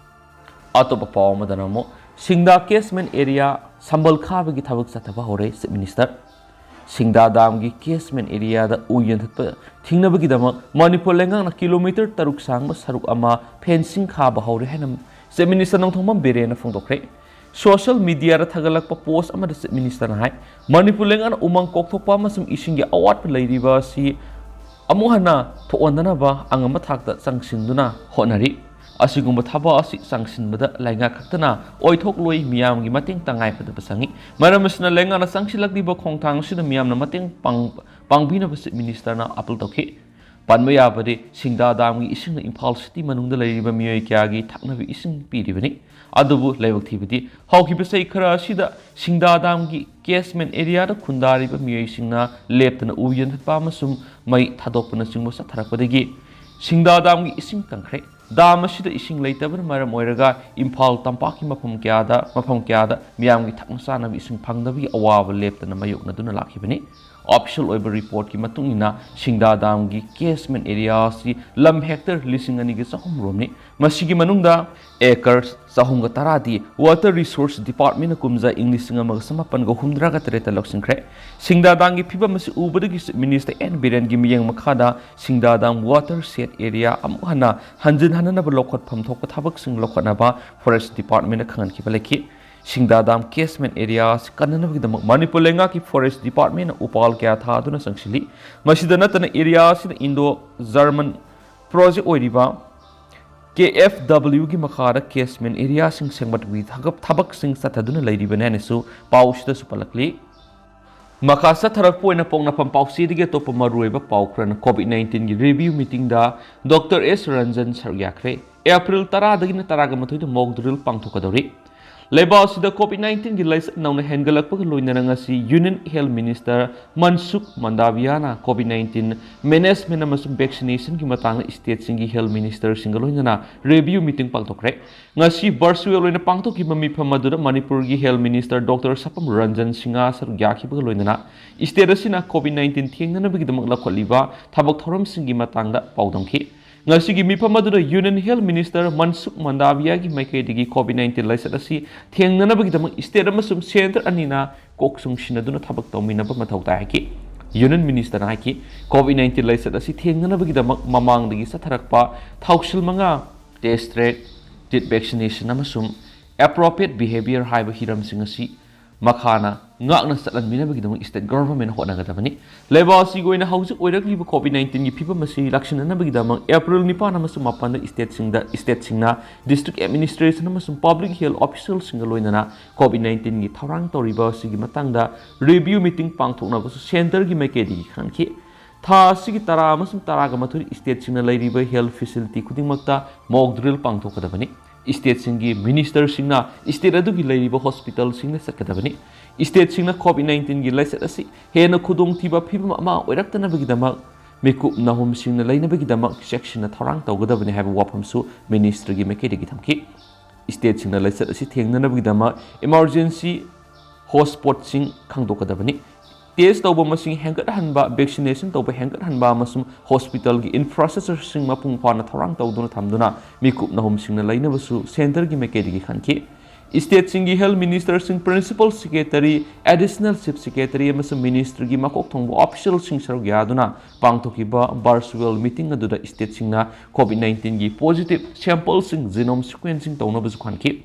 ꯑꯇꯣꯞꯄ ꯄꯥꯎ ꯑꯃꯗꯅ ꯑꯃꯨꯛ ꯁꯤꯡꯗꯥ catchment area ꯁꯝꯕꯜ ꯈꯥꯕꯒꯤ ꯊꯕꯛ ꯆꯠꯊꯕ ꯍꯧꯔꯦ, Chief Minister꯫ ꯁꯤꯡꯗꯥ dam ꯒꯤ catchment area ꯗ ꯎ ꯌꯥꯟꯊꯠꯄ ꯊꯤꯡꯅꯕꯒꯤꯗꯃꯛ ꯃꯅꯤꯄꯨꯔ ꯂꯩꯉꯥꯛꯅ kilometre ꯇꯔꯨꯛ ꯁꯥꯡꯕ ꯁꯔꯨꯛ ꯑꯃ fencing ꯈꯥꯕ ꯍꯧꯔꯦ ꯍꯥꯏꯅ Chief Minister ꯅꯣꯡꯊꯣꯝꯕꯝ ꯕꯤꯔꯦꯟꯅ ꯐꯣꯡꯗꯣꯛꯈ꯭ꯔꯦ꯫ ꯁꯣꯁꯤꯌꯦꯜ ꯃꯤꯗꯤꯌꯥꯗ ꯊꯥꯒꯠꯂꯛꯄ ꯄꯣꯁ ꯑꯃꯗ ꯆꯤꯐ ꯃꯤꯅꯤꯁꯇꯔꯅ ꯍꯥꯏ, ꯃꯅꯤꯄꯨꯔ ꯂꯩꯉꯥꯛꯅ ꯎꯃꯪ ꯀꯣꯛꯊꯣꯛꯄ ꯑꯃꯁꯨꯡ ꯏꯁꯤꯡꯒꯤ ꯑꯋꯥꯠꯄ ꯂꯩꯔꯤꯕ ꯑꯁꯤ ꯑꯃꯨꯛ ꯍꯟꯅ ꯊꯣꯛꯍꯟꯗꯅꯕ ꯑꯉꯝꯕ ꯊꯥꯛꯇ ꯆꯪꯁꯤꯟꯗꯨꯅ ꯍꯣꯠꯅꯔꯤ꯫ ꯑꯁꯤꯒꯨꯝꯕ ꯊꯕꯛ ꯑꯁꯤ ꯆꯪꯁꯤꯟꯕꯗ ꯂꯩꯉꯥꯛ ꯈꯛꯇꯅ ꯑꯣꯏꯊꯣꯛꯂꯣꯏ, ꯃꯤꯌꯥꯝꯒꯤ ꯃꯇꯦꯡ ꯇꯉꯥꯏꯐꯗꯕ ꯆꯪꯏ꯫ ꯃꯔꯝ ꯑꯁꯤꯅ ꯂꯩꯉꯥꯛꯅ ꯆꯪꯁꯤꯜꯂꯛꯂꯤꯕ ꯈꯣꯡꯊꯥꯡ ꯑꯁꯤꯗ ꯃꯤꯌꯥꯝꯅ ꯃꯇꯦꯡ ꯄꯥꯡ-, ꯄꯥꯡꯕꯤꯅꯕ ꯆꯤꯐ ꯃꯤꯅꯤꯁꯇꯔꯅ ꯑꯥꯄꯤꯜ ꯇꯧꯈꯤ꯫ ꯄꯟꯕ ꯌꯥꯕꯗꯤ, ꯁꯤꯡꯗꯥ ꯗꯥꯝꯒꯤ ꯏꯁꯤꯡꯅ ꯏꯝꯐꯥꯜ ꯁꯤꯇꯤ ꯃꯅꯨꯡꯗ ꯂꯩꯔꯤꯕ ꯃꯤꯑꯣꯏ ꯀꯌꯥꯒꯤ ꯊꯛꯅꯕ ꯏꯁꯤꯡ ꯄꯤꯔꯤꯕꯅꯤ꯫ ꯑꯗꯨꯕꯨ ꯂꯥꯏꯕꯛ ꯊꯤꯕꯗꯤ, ꯍꯧꯈꯤꯕ ꯆꯍꯤ ꯈꯔ ꯑꯁꯤꯗ ꯁꯤꯡꯗꯥ ꯗꯥꯝꯒꯤ ꯀꯦꯆꯃꯦꯟ ꯑꯦꯔꯤꯌꯥꯗ ꯈꯨꯟꯗꯥꯔꯤꯕ ꯃꯤꯑꯣꯏꯁꯤꯡꯅ ꯂꯦꯞꯇꯅ ꯎ ꯌꯥꯟꯊꯠꯄ ꯑꯃꯁꯨꯡ ꯃꯩ ꯊꯥꯗꯣꯛꯄꯅꯆꯤꯡꯕ ꯆꯠꯊꯔꯛꯄꯗꯒꯤ ꯁꯤꯡꯗꯥ ꯗꯥꯝꯒꯤ ꯏꯁꯤꯡ ꯀꯪꯈ꯭ꯔꯦ꯫ ꯗꯥꯝ ꯑꯁꯤꯗ ꯏꯁꯤꯡ ꯂꯩꯇꯕꯅ ꯃꯔꯝ ꯑꯣꯏꯔꯒ ꯏꯝꯐꯥꯜ ꯇꯝꯄꯥꯛꯀꯤ ꯃꯐꯝ ꯀꯌꯥꯗ, ꯃꯐꯝ ꯀꯌꯥꯗ ꯃꯤꯌꯥꯝꯒꯤ ꯊꯛꯅ ꯆꯥꯅꯕ ꯏꯁꯤꯡ ꯐꯪꯗꯕꯒꯤ ꯑꯋꯥꯕ ꯂꯦꯞꯇꯅ ꯃꯥꯌꯣꯛꯅꯗꯨꯅ ꯂꯥꯛꯈꯤꯕꯅꯤ꯫ ꯑꯣꯐꯤꯁꯤꯌꯦꯜ ꯑꯣꯏꯕ ꯔꯤꯄꯣꯔꯠꯀꯤ ꯃꯇꯨꯡ ꯏꯟꯅ, ꯁꯤꯡꯗꯥ ꯗꯥꯝꯒꯤ ꯀꯦꯆꯃꯦꯟ ꯑꯦꯔꯤꯌꯥ ꯑꯁꯤ ꯂꯝ ꯍꯦꯛꯇꯔ ꯂꯤꯁꯤꯡ ꯑꯅꯤꯒ ꯆꯍꯨꯝ ꯔꯣꯝꯅꯤ꯫ ꯃꯁꯤꯒꯤ ꯃꯅꯨꯡꯗ ꯑꯦꯀꯔ ꯆꯍꯨꯝꯒ ꯇꯔꯥꯗꯤ ꯋꯥꯇꯔ ꯔꯤꯁꯣꯔꯁ ꯗꯤꯄꯥꯔꯠꯃꯦꯟꯅ ꯀꯨꯝꯖꯥ ꯏꯪ ꯂꯤꯁꯤꯡ ꯑꯃꯒ ꯆꯃꯥꯄꯟꯒ ꯍꯨꯝꯗ꯭ꯔꯥꯒ ꯇꯔꯦꯠꯇ ꯂꯧꯁꯤꯟꯈ꯭ꯔꯦ꯫ ꯁꯤꯡꯗꯥ ꯗꯥꯝꯒꯤ ꯐꯤꯕꯝ ꯑꯁꯤ ꯎꯕꯗꯒꯤ ꯆꯤꯐ ꯃꯤꯅꯤꯁꯇꯔ ꯑꯦꯟ ꯕꯤꯔꯦꯟꯒꯤ ꯃꯤꯠꯌꯦꯡ ꯃꯈꯥꯗ ꯁꯤꯡꯗꯥ ꯗꯥꯝ ꯋꯥꯇꯔ ꯁꯦꯗ ꯑꯦꯔꯤꯌꯥ ꯑꯃꯨꯛ ꯍꯟꯅ ꯍꯟꯖꯤꯟ ꯍꯟꯅꯅꯕ ꯂꯧꯈꯠꯐꯝ ꯊꯣꯛꯄ ꯊꯕꯛꯁꯤꯡ ꯂꯧꯈꯠꯅꯕ ꯐꯣꯔꯦꯁ ꯗꯤꯄꯥꯔꯠꯃꯦꯟꯅ ꯈꯪꯍꯟꯈꯤꯕ ꯂꯩꯈꯤ꯫ ꯁꯤꯡꯗꯥ ꯗꯥꯝ ꯀꯦꯆꯃꯦꯟ ꯑꯦꯔꯤꯌꯥ ꯑꯁꯤ ꯀꯟꯅꯅꯕꯒꯤꯗꯃꯛ ꯃꯅꯤꯄꯨꯔ ꯂꯩꯉꯥꯛꯀꯤ ꯐꯣꯔꯦꯁ ꯗꯤꯄꯥꯔꯠꯃꯦꯟꯅ ꯎꯄꯥꯜ ꯀꯌꯥ ꯊꯥꯗꯨꯅ ꯆꯪꯁꯤꯜꯂꯤ꯫ ꯃꯁꯤꯗ ꯅꯠꯇꯅ ꯑꯦꯔꯤꯌꯥ ꯑꯁꯤꯗ ꯏꯟꯗꯣ ꯖꯔꯃꯟ ꯄ꯭ꯔꯣꯖꯦꯛ ꯑꯣꯏꯔꯤꯕ ꯀꯦ ꯑꯦꯐ ꯗꯕ꯭ꯂꯤꯌꯨꯒꯤ ꯃꯈꯥꯗ ꯀꯦꯆꯃꯦꯟ ꯑꯦꯔꯤꯌꯥꯁꯤꯡ ꯁꯦꯝꯒꯠꯄꯒꯤ ꯊꯕꯛ-, ꯊꯕꯛꯁꯤꯡ ꯆꯠꯊꯗꯨꯅ ꯂꯩꯔꯤꯕꯅꯤ ꯍꯥꯏꯅꯁꯨ ꯄꯥꯎꯁꯤꯗꯁꯨ ꯄꯜꯂꯛꯂꯤ꯫ ꯃꯈꯥ ꯆꯠꯊꯔꯛꯄ ꯑꯣꯏꯅ ꯄꯣꯛꯅꯐꯝ ꯄꯥꯎꯆꯦꯗꯒꯤ ꯑꯇꯣꯞꯄ ꯃꯔꯨꯑꯣꯏꯕ ꯄꯥꯎ ꯈꯔꯅ, ꯀꯣꯚꯤꯗ ꯅꯥꯏꯟꯇꯤꯟꯒꯤ ꯔꯤꯚꯤꯌꯨ ꯃꯤꯇꯤꯡꯗ ꯗꯣꯛꯇꯔ ꯑꯦꯁ ꯔꯟꯖꯟ ꯁꯔꯨꯛ ꯌꯥꯈ꯭ꯔꯦ꯫ ꯑꯦꯄ꯭ꯔꯤꯜ ꯇꯔꯥꯗꯒꯤꯅ ꯇꯔꯥꯒ ꯃꯥꯊꯣꯏꯗ ꯃꯣꯛ ꯗ꯭ꯔꯤꯜ ꯄꯥꯡꯊꯣꯛꯀꯗꯧꯔꯤ꯫ ꯂꯩꯕꯥꯛ ꯑꯁꯤꯗ ꯀꯣꯚꯤꯗ ꯅꯥꯏꯟꯇꯤꯟꯒꯤ ꯂꯥꯏꯆꯠ ꯅꯧꯅ ꯍꯦꯟꯒꯠꯂꯛꯄꯒ ꯂꯣꯏꯅꯅ ꯉꯁꯤ ꯌꯨꯅꯤꯌꯟ ꯍꯦꯜꯊ ꯃꯤꯅꯤꯁꯇꯔ ꯃꯟꯁꯨꯈ ꯃꯟꯗꯥꯚꯤꯌꯥꯅ ꯀꯣꯚꯤꯗ ꯅꯥꯏꯟꯇꯤꯟ ꯃꯦꯅꯦꯖꯃꯦꯟ ꯑꯃꯁꯨꯡ ꯚꯦꯛꯁꯤꯅꯦꯁꯟꯒꯤ ꯃꯇꯥꯡꯗ ꯁ꯭ꯇꯦꯠꯁꯤꯡꯒꯤ ꯍꯦꯜꯊ ꯃꯤꯅꯤꯁꯇꯔꯁꯤꯡꯒ ꯂꯣꯏꯅꯅ ꯔꯤꯚꯤꯌꯨ ꯃꯤꯇꯤꯡ ꯄꯥꯡꯊꯣꯛꯈ꯭ꯔꯦ꯫ ꯉꯁꯤ ꯚꯔꯆꯨꯋꯦꯜ ꯑꯣꯏꯅ ꯄꯥꯡꯊꯣꯛꯈꯤꯕ ꯃꯤꯐꯝ ꯑꯗꯨꯗ ꯃꯅꯤꯄꯨꯔꯒꯤ health minister doctor Sapam Ranjan Singh ꯁꯔꯨꯛ ꯌꯥꯈꯤꯕꯒ ꯂꯣꯏꯅꯅ ꯁ꯭ꯇꯦꯠ ꯑꯁꯤꯅ ꯀꯣꯚꯤꯗ ꯅꯥꯏꯟꯇꯤꯟ ꯊꯦꯡꯅꯅꯕꯒꯤꯗꯃꯛ ꯂꯧꯈꯠꯂꯤꯕ ꯊꯕꯛ ꯊꯧꯔꯝꯁꯤꯡꯒꯤ ꯃꯇꯥꯡꯗ ꯄꯥꯎꯗꯝꯈꯤ꯫ ꯉꯁꯤꯒꯤ ꯃꯤꯐꯝ ꯑꯗꯨꯗ ꯌꯨꯅꯤꯌꯟ ꯍꯦꯜꯊ ꯃꯤꯅꯤꯁꯇꯔ ꯃꯟꯁꯨꯈ ꯃꯟꯗꯥꯚꯤꯌꯥꯒꯤ ꯃꯥꯏꯀꯩꯗꯒꯤ ꯀꯣꯚꯤꯗ ꯅꯥꯏꯟꯇꯤꯟ ꯂꯥꯏꯆꯠ ꯑꯁꯤ ꯊꯦꯡꯅꯅꯕꯒꯤꯗꯃꯛ ꯁ꯭ꯇꯦꯠ ꯑꯃꯁꯨꯡ ꯁꯦꯟꯇꯔ ꯑꯅꯤꯅ ꯀꯣꯛ ꯆꯨꯡꯁꯤꯟꯅꯗꯨꯅ ꯊꯕꯛ ꯇꯧꯃꯤꯟꯅꯕ ꯃꯊꯧ ꯇꯥꯏ ꯍꯥꯏꯈꯤ꯫ ꯌꯨꯅꯤꯌꯟ ꯃꯤꯅꯤꯁꯇꯔꯅ ꯍꯥꯏꯈꯤ, ꯀꯣꯚꯤꯗ ꯅꯥꯏꯟꯇꯤꯟ ꯂꯥꯏꯆꯠ ꯑꯁꯤ ꯊꯦꯡꯅꯅꯕꯒꯤꯗꯃꯛ ꯃꯃꯥꯡꯗꯒꯤ ꯆꯠꯊꯔꯛꯄ ꯊꯧꯁꯤꯜ ꯃꯉꯥ, ꯇꯦꯁ ꯇ꯭ꯔꯦꯛ, ꯇꯤꯠ ꯚꯦꯛꯁꯤꯅꯦꯁꯟ ꯑꯃꯁꯨꯡ Appropriate behavior ꯍꯥꯏꯕ ꯍꯤꯔꯝꯁꯤꯡ ꯑꯁꯤ ꯃꯈꯥꯅ ꯉꯥꯛꯅ ꯆꯠꯍꯟꯕꯤꯅꯕꯒꯤꯗꯃꯛ state government ꯍꯣꯠꯅꯒꯗꯕꯅꯤ꯫ ꯂꯩꯕꯥꯛ ꯑꯁꯤꯒꯤ ꯑꯣꯏꯅ ꯍꯧꯖꯤꯛ ꯑꯣꯏꯔꯛꯂꯤꯕ COVID nineteenꯒꯤ ꯐꯤꯕꯝ ꯑꯁꯤ ꯂꯥꯛꯁꯤꯟꯅꯅꯕꯒꯤꯗꯃꯛ April ꯅꯤꯄꯥꯟ ꯑꯃꯁꯨꯡ ꯃꯥꯄꯟꯗ stateꯁꯤꯡꯗ, stateꯁꯤꯡꯅ district administration ꯑꯃꯁꯨꯡ public health officialꯁꯤꯡꯒ ꯂꯣꯏꯅꯅ COVID nineteenꯒꯤ ꯊꯧꯔꯥꯡ ꯇꯧꯔꯤꯕ ꯑꯁꯤꯒꯤ ꯃꯇꯥꯡꯗ review meeting ꯄꯥꯡꯊꯣꯛꯅꯕꯁꯨ centreꯒꯤ ꯃꯥꯏꯀꯩꯗꯒꯤ ꯈꯪꯈꯤ꯫ ꯊꯥ ꯑꯁꯤꯒꯤ ꯇꯔꯥ ꯑꯃꯁꯨꯡ ꯇꯔꯥꯒ ꯃꯥꯊꯣꯏ stateꯁꯤꯡꯅ ꯂꯩꯔꯤꯕ health facility ꯈꯨꯗꯤꯡꯃꯛꯇ mock drill ꯄꯥꯡꯊꯣꯛꯀꯗꯕꯅꯤ꯫ Stateꯁꯤꯡꯒꯤ ministerꯁꯤꯡꯅ state ꯑꯗꯨꯒꯤ ꯂꯩꯔꯤꯕ hospitalꯁꯤꯡꯗ ꯆꯠꯀꯗꯕꯅꯤ꯫ Stateꯁꯤꯡꯅ COVID nineteenꯒꯤ ꯂꯥꯏꯆꯠ ꯑꯁꯤ ꯍꯦꯟꯅ ꯈꯨꯗꯣꯡꯊꯤꯕ ꯐꯤꯕꯝ ꯑꯃ ꯑꯣꯏꯔꯛꯇꯅꯕꯒꯤꯗꯃꯛ ꯃꯤꯀꯨꯞ ꯅꯥꯍꯨꯝꯁꯤꯡꯅ ꯂꯩꯅꯕꯒꯤꯗꯃꯛ ꯆꯦꯛꯁꯤꯟꯅ ꯊꯧꯔꯥꯡ ꯇꯧꯒꯗꯕꯅꯤ ꯍꯥꯏꯕ ꯋꯥꯐꯝꯁꯨ ministryꯒꯤ ꯃꯥꯏꯀꯩꯗꯒꯤ ꯊꯝꯈꯤ꯫ Stateꯁꯤꯡꯅ ꯂꯥꯏꯆꯠ ꯑꯁꯤ ꯊꯦꯡꯅꯅꯕꯒꯤꯗꯃꯛ emergency hotspotꯁꯤꯡ ꯈꯪꯗꯣꯛꯀꯗꯕꯅꯤ꯫ Test ꯇꯧꯕ ꯃꯁꯤꯡ ꯍꯦꯟꯒꯠꯍꯟꯕ, vaccination ꯇꯧꯕ ꯍꯦꯟꯒꯠꯍꯟꯕ ꯑꯃꯁꯨꯡ hospitalꯒꯤ infrastructureꯁꯤꯡ ꯃꯄꯨꯡ ꯐꯥꯅ ꯊꯧꯔꯥꯡ ꯇꯧꯗꯨꯅ ꯊꯝꯗꯨꯅ ꯃꯤꯀꯨꯞ ꯅꯥꯍꯨꯝꯁꯤꯡꯅ ꯂꯩꯅꯕꯁꯨ centreꯒꯤ ꯃꯥꯏꯀꯩꯗꯒꯤ ꯈꯟꯈꯤ꯫ Stateꯁꯤꯡꯒꯤ health ministerꯁꯤꯡ, principal secretary, additional chief secretary ꯑꯃꯁꯨꯡ ministryꯒꯤ ꯃꯀꯣꯛ ꯊꯣꯡꯕ officialꯁꯤꯡ ꯁꯔꯨꯛ ꯌꯥꯗꯨꯅ ꯄꯥꯡꯊꯣꯛꯈꯤꯕ virtual meeting ꯑꯗꯨꯗ stateꯁꯤꯡꯅ COVID nineteenꯒꯤ positive sampleꯁꯤꯡ genome sequencing ꯇꯧꯅꯕꯁꯨ ꯈꯟꯈꯤ꯫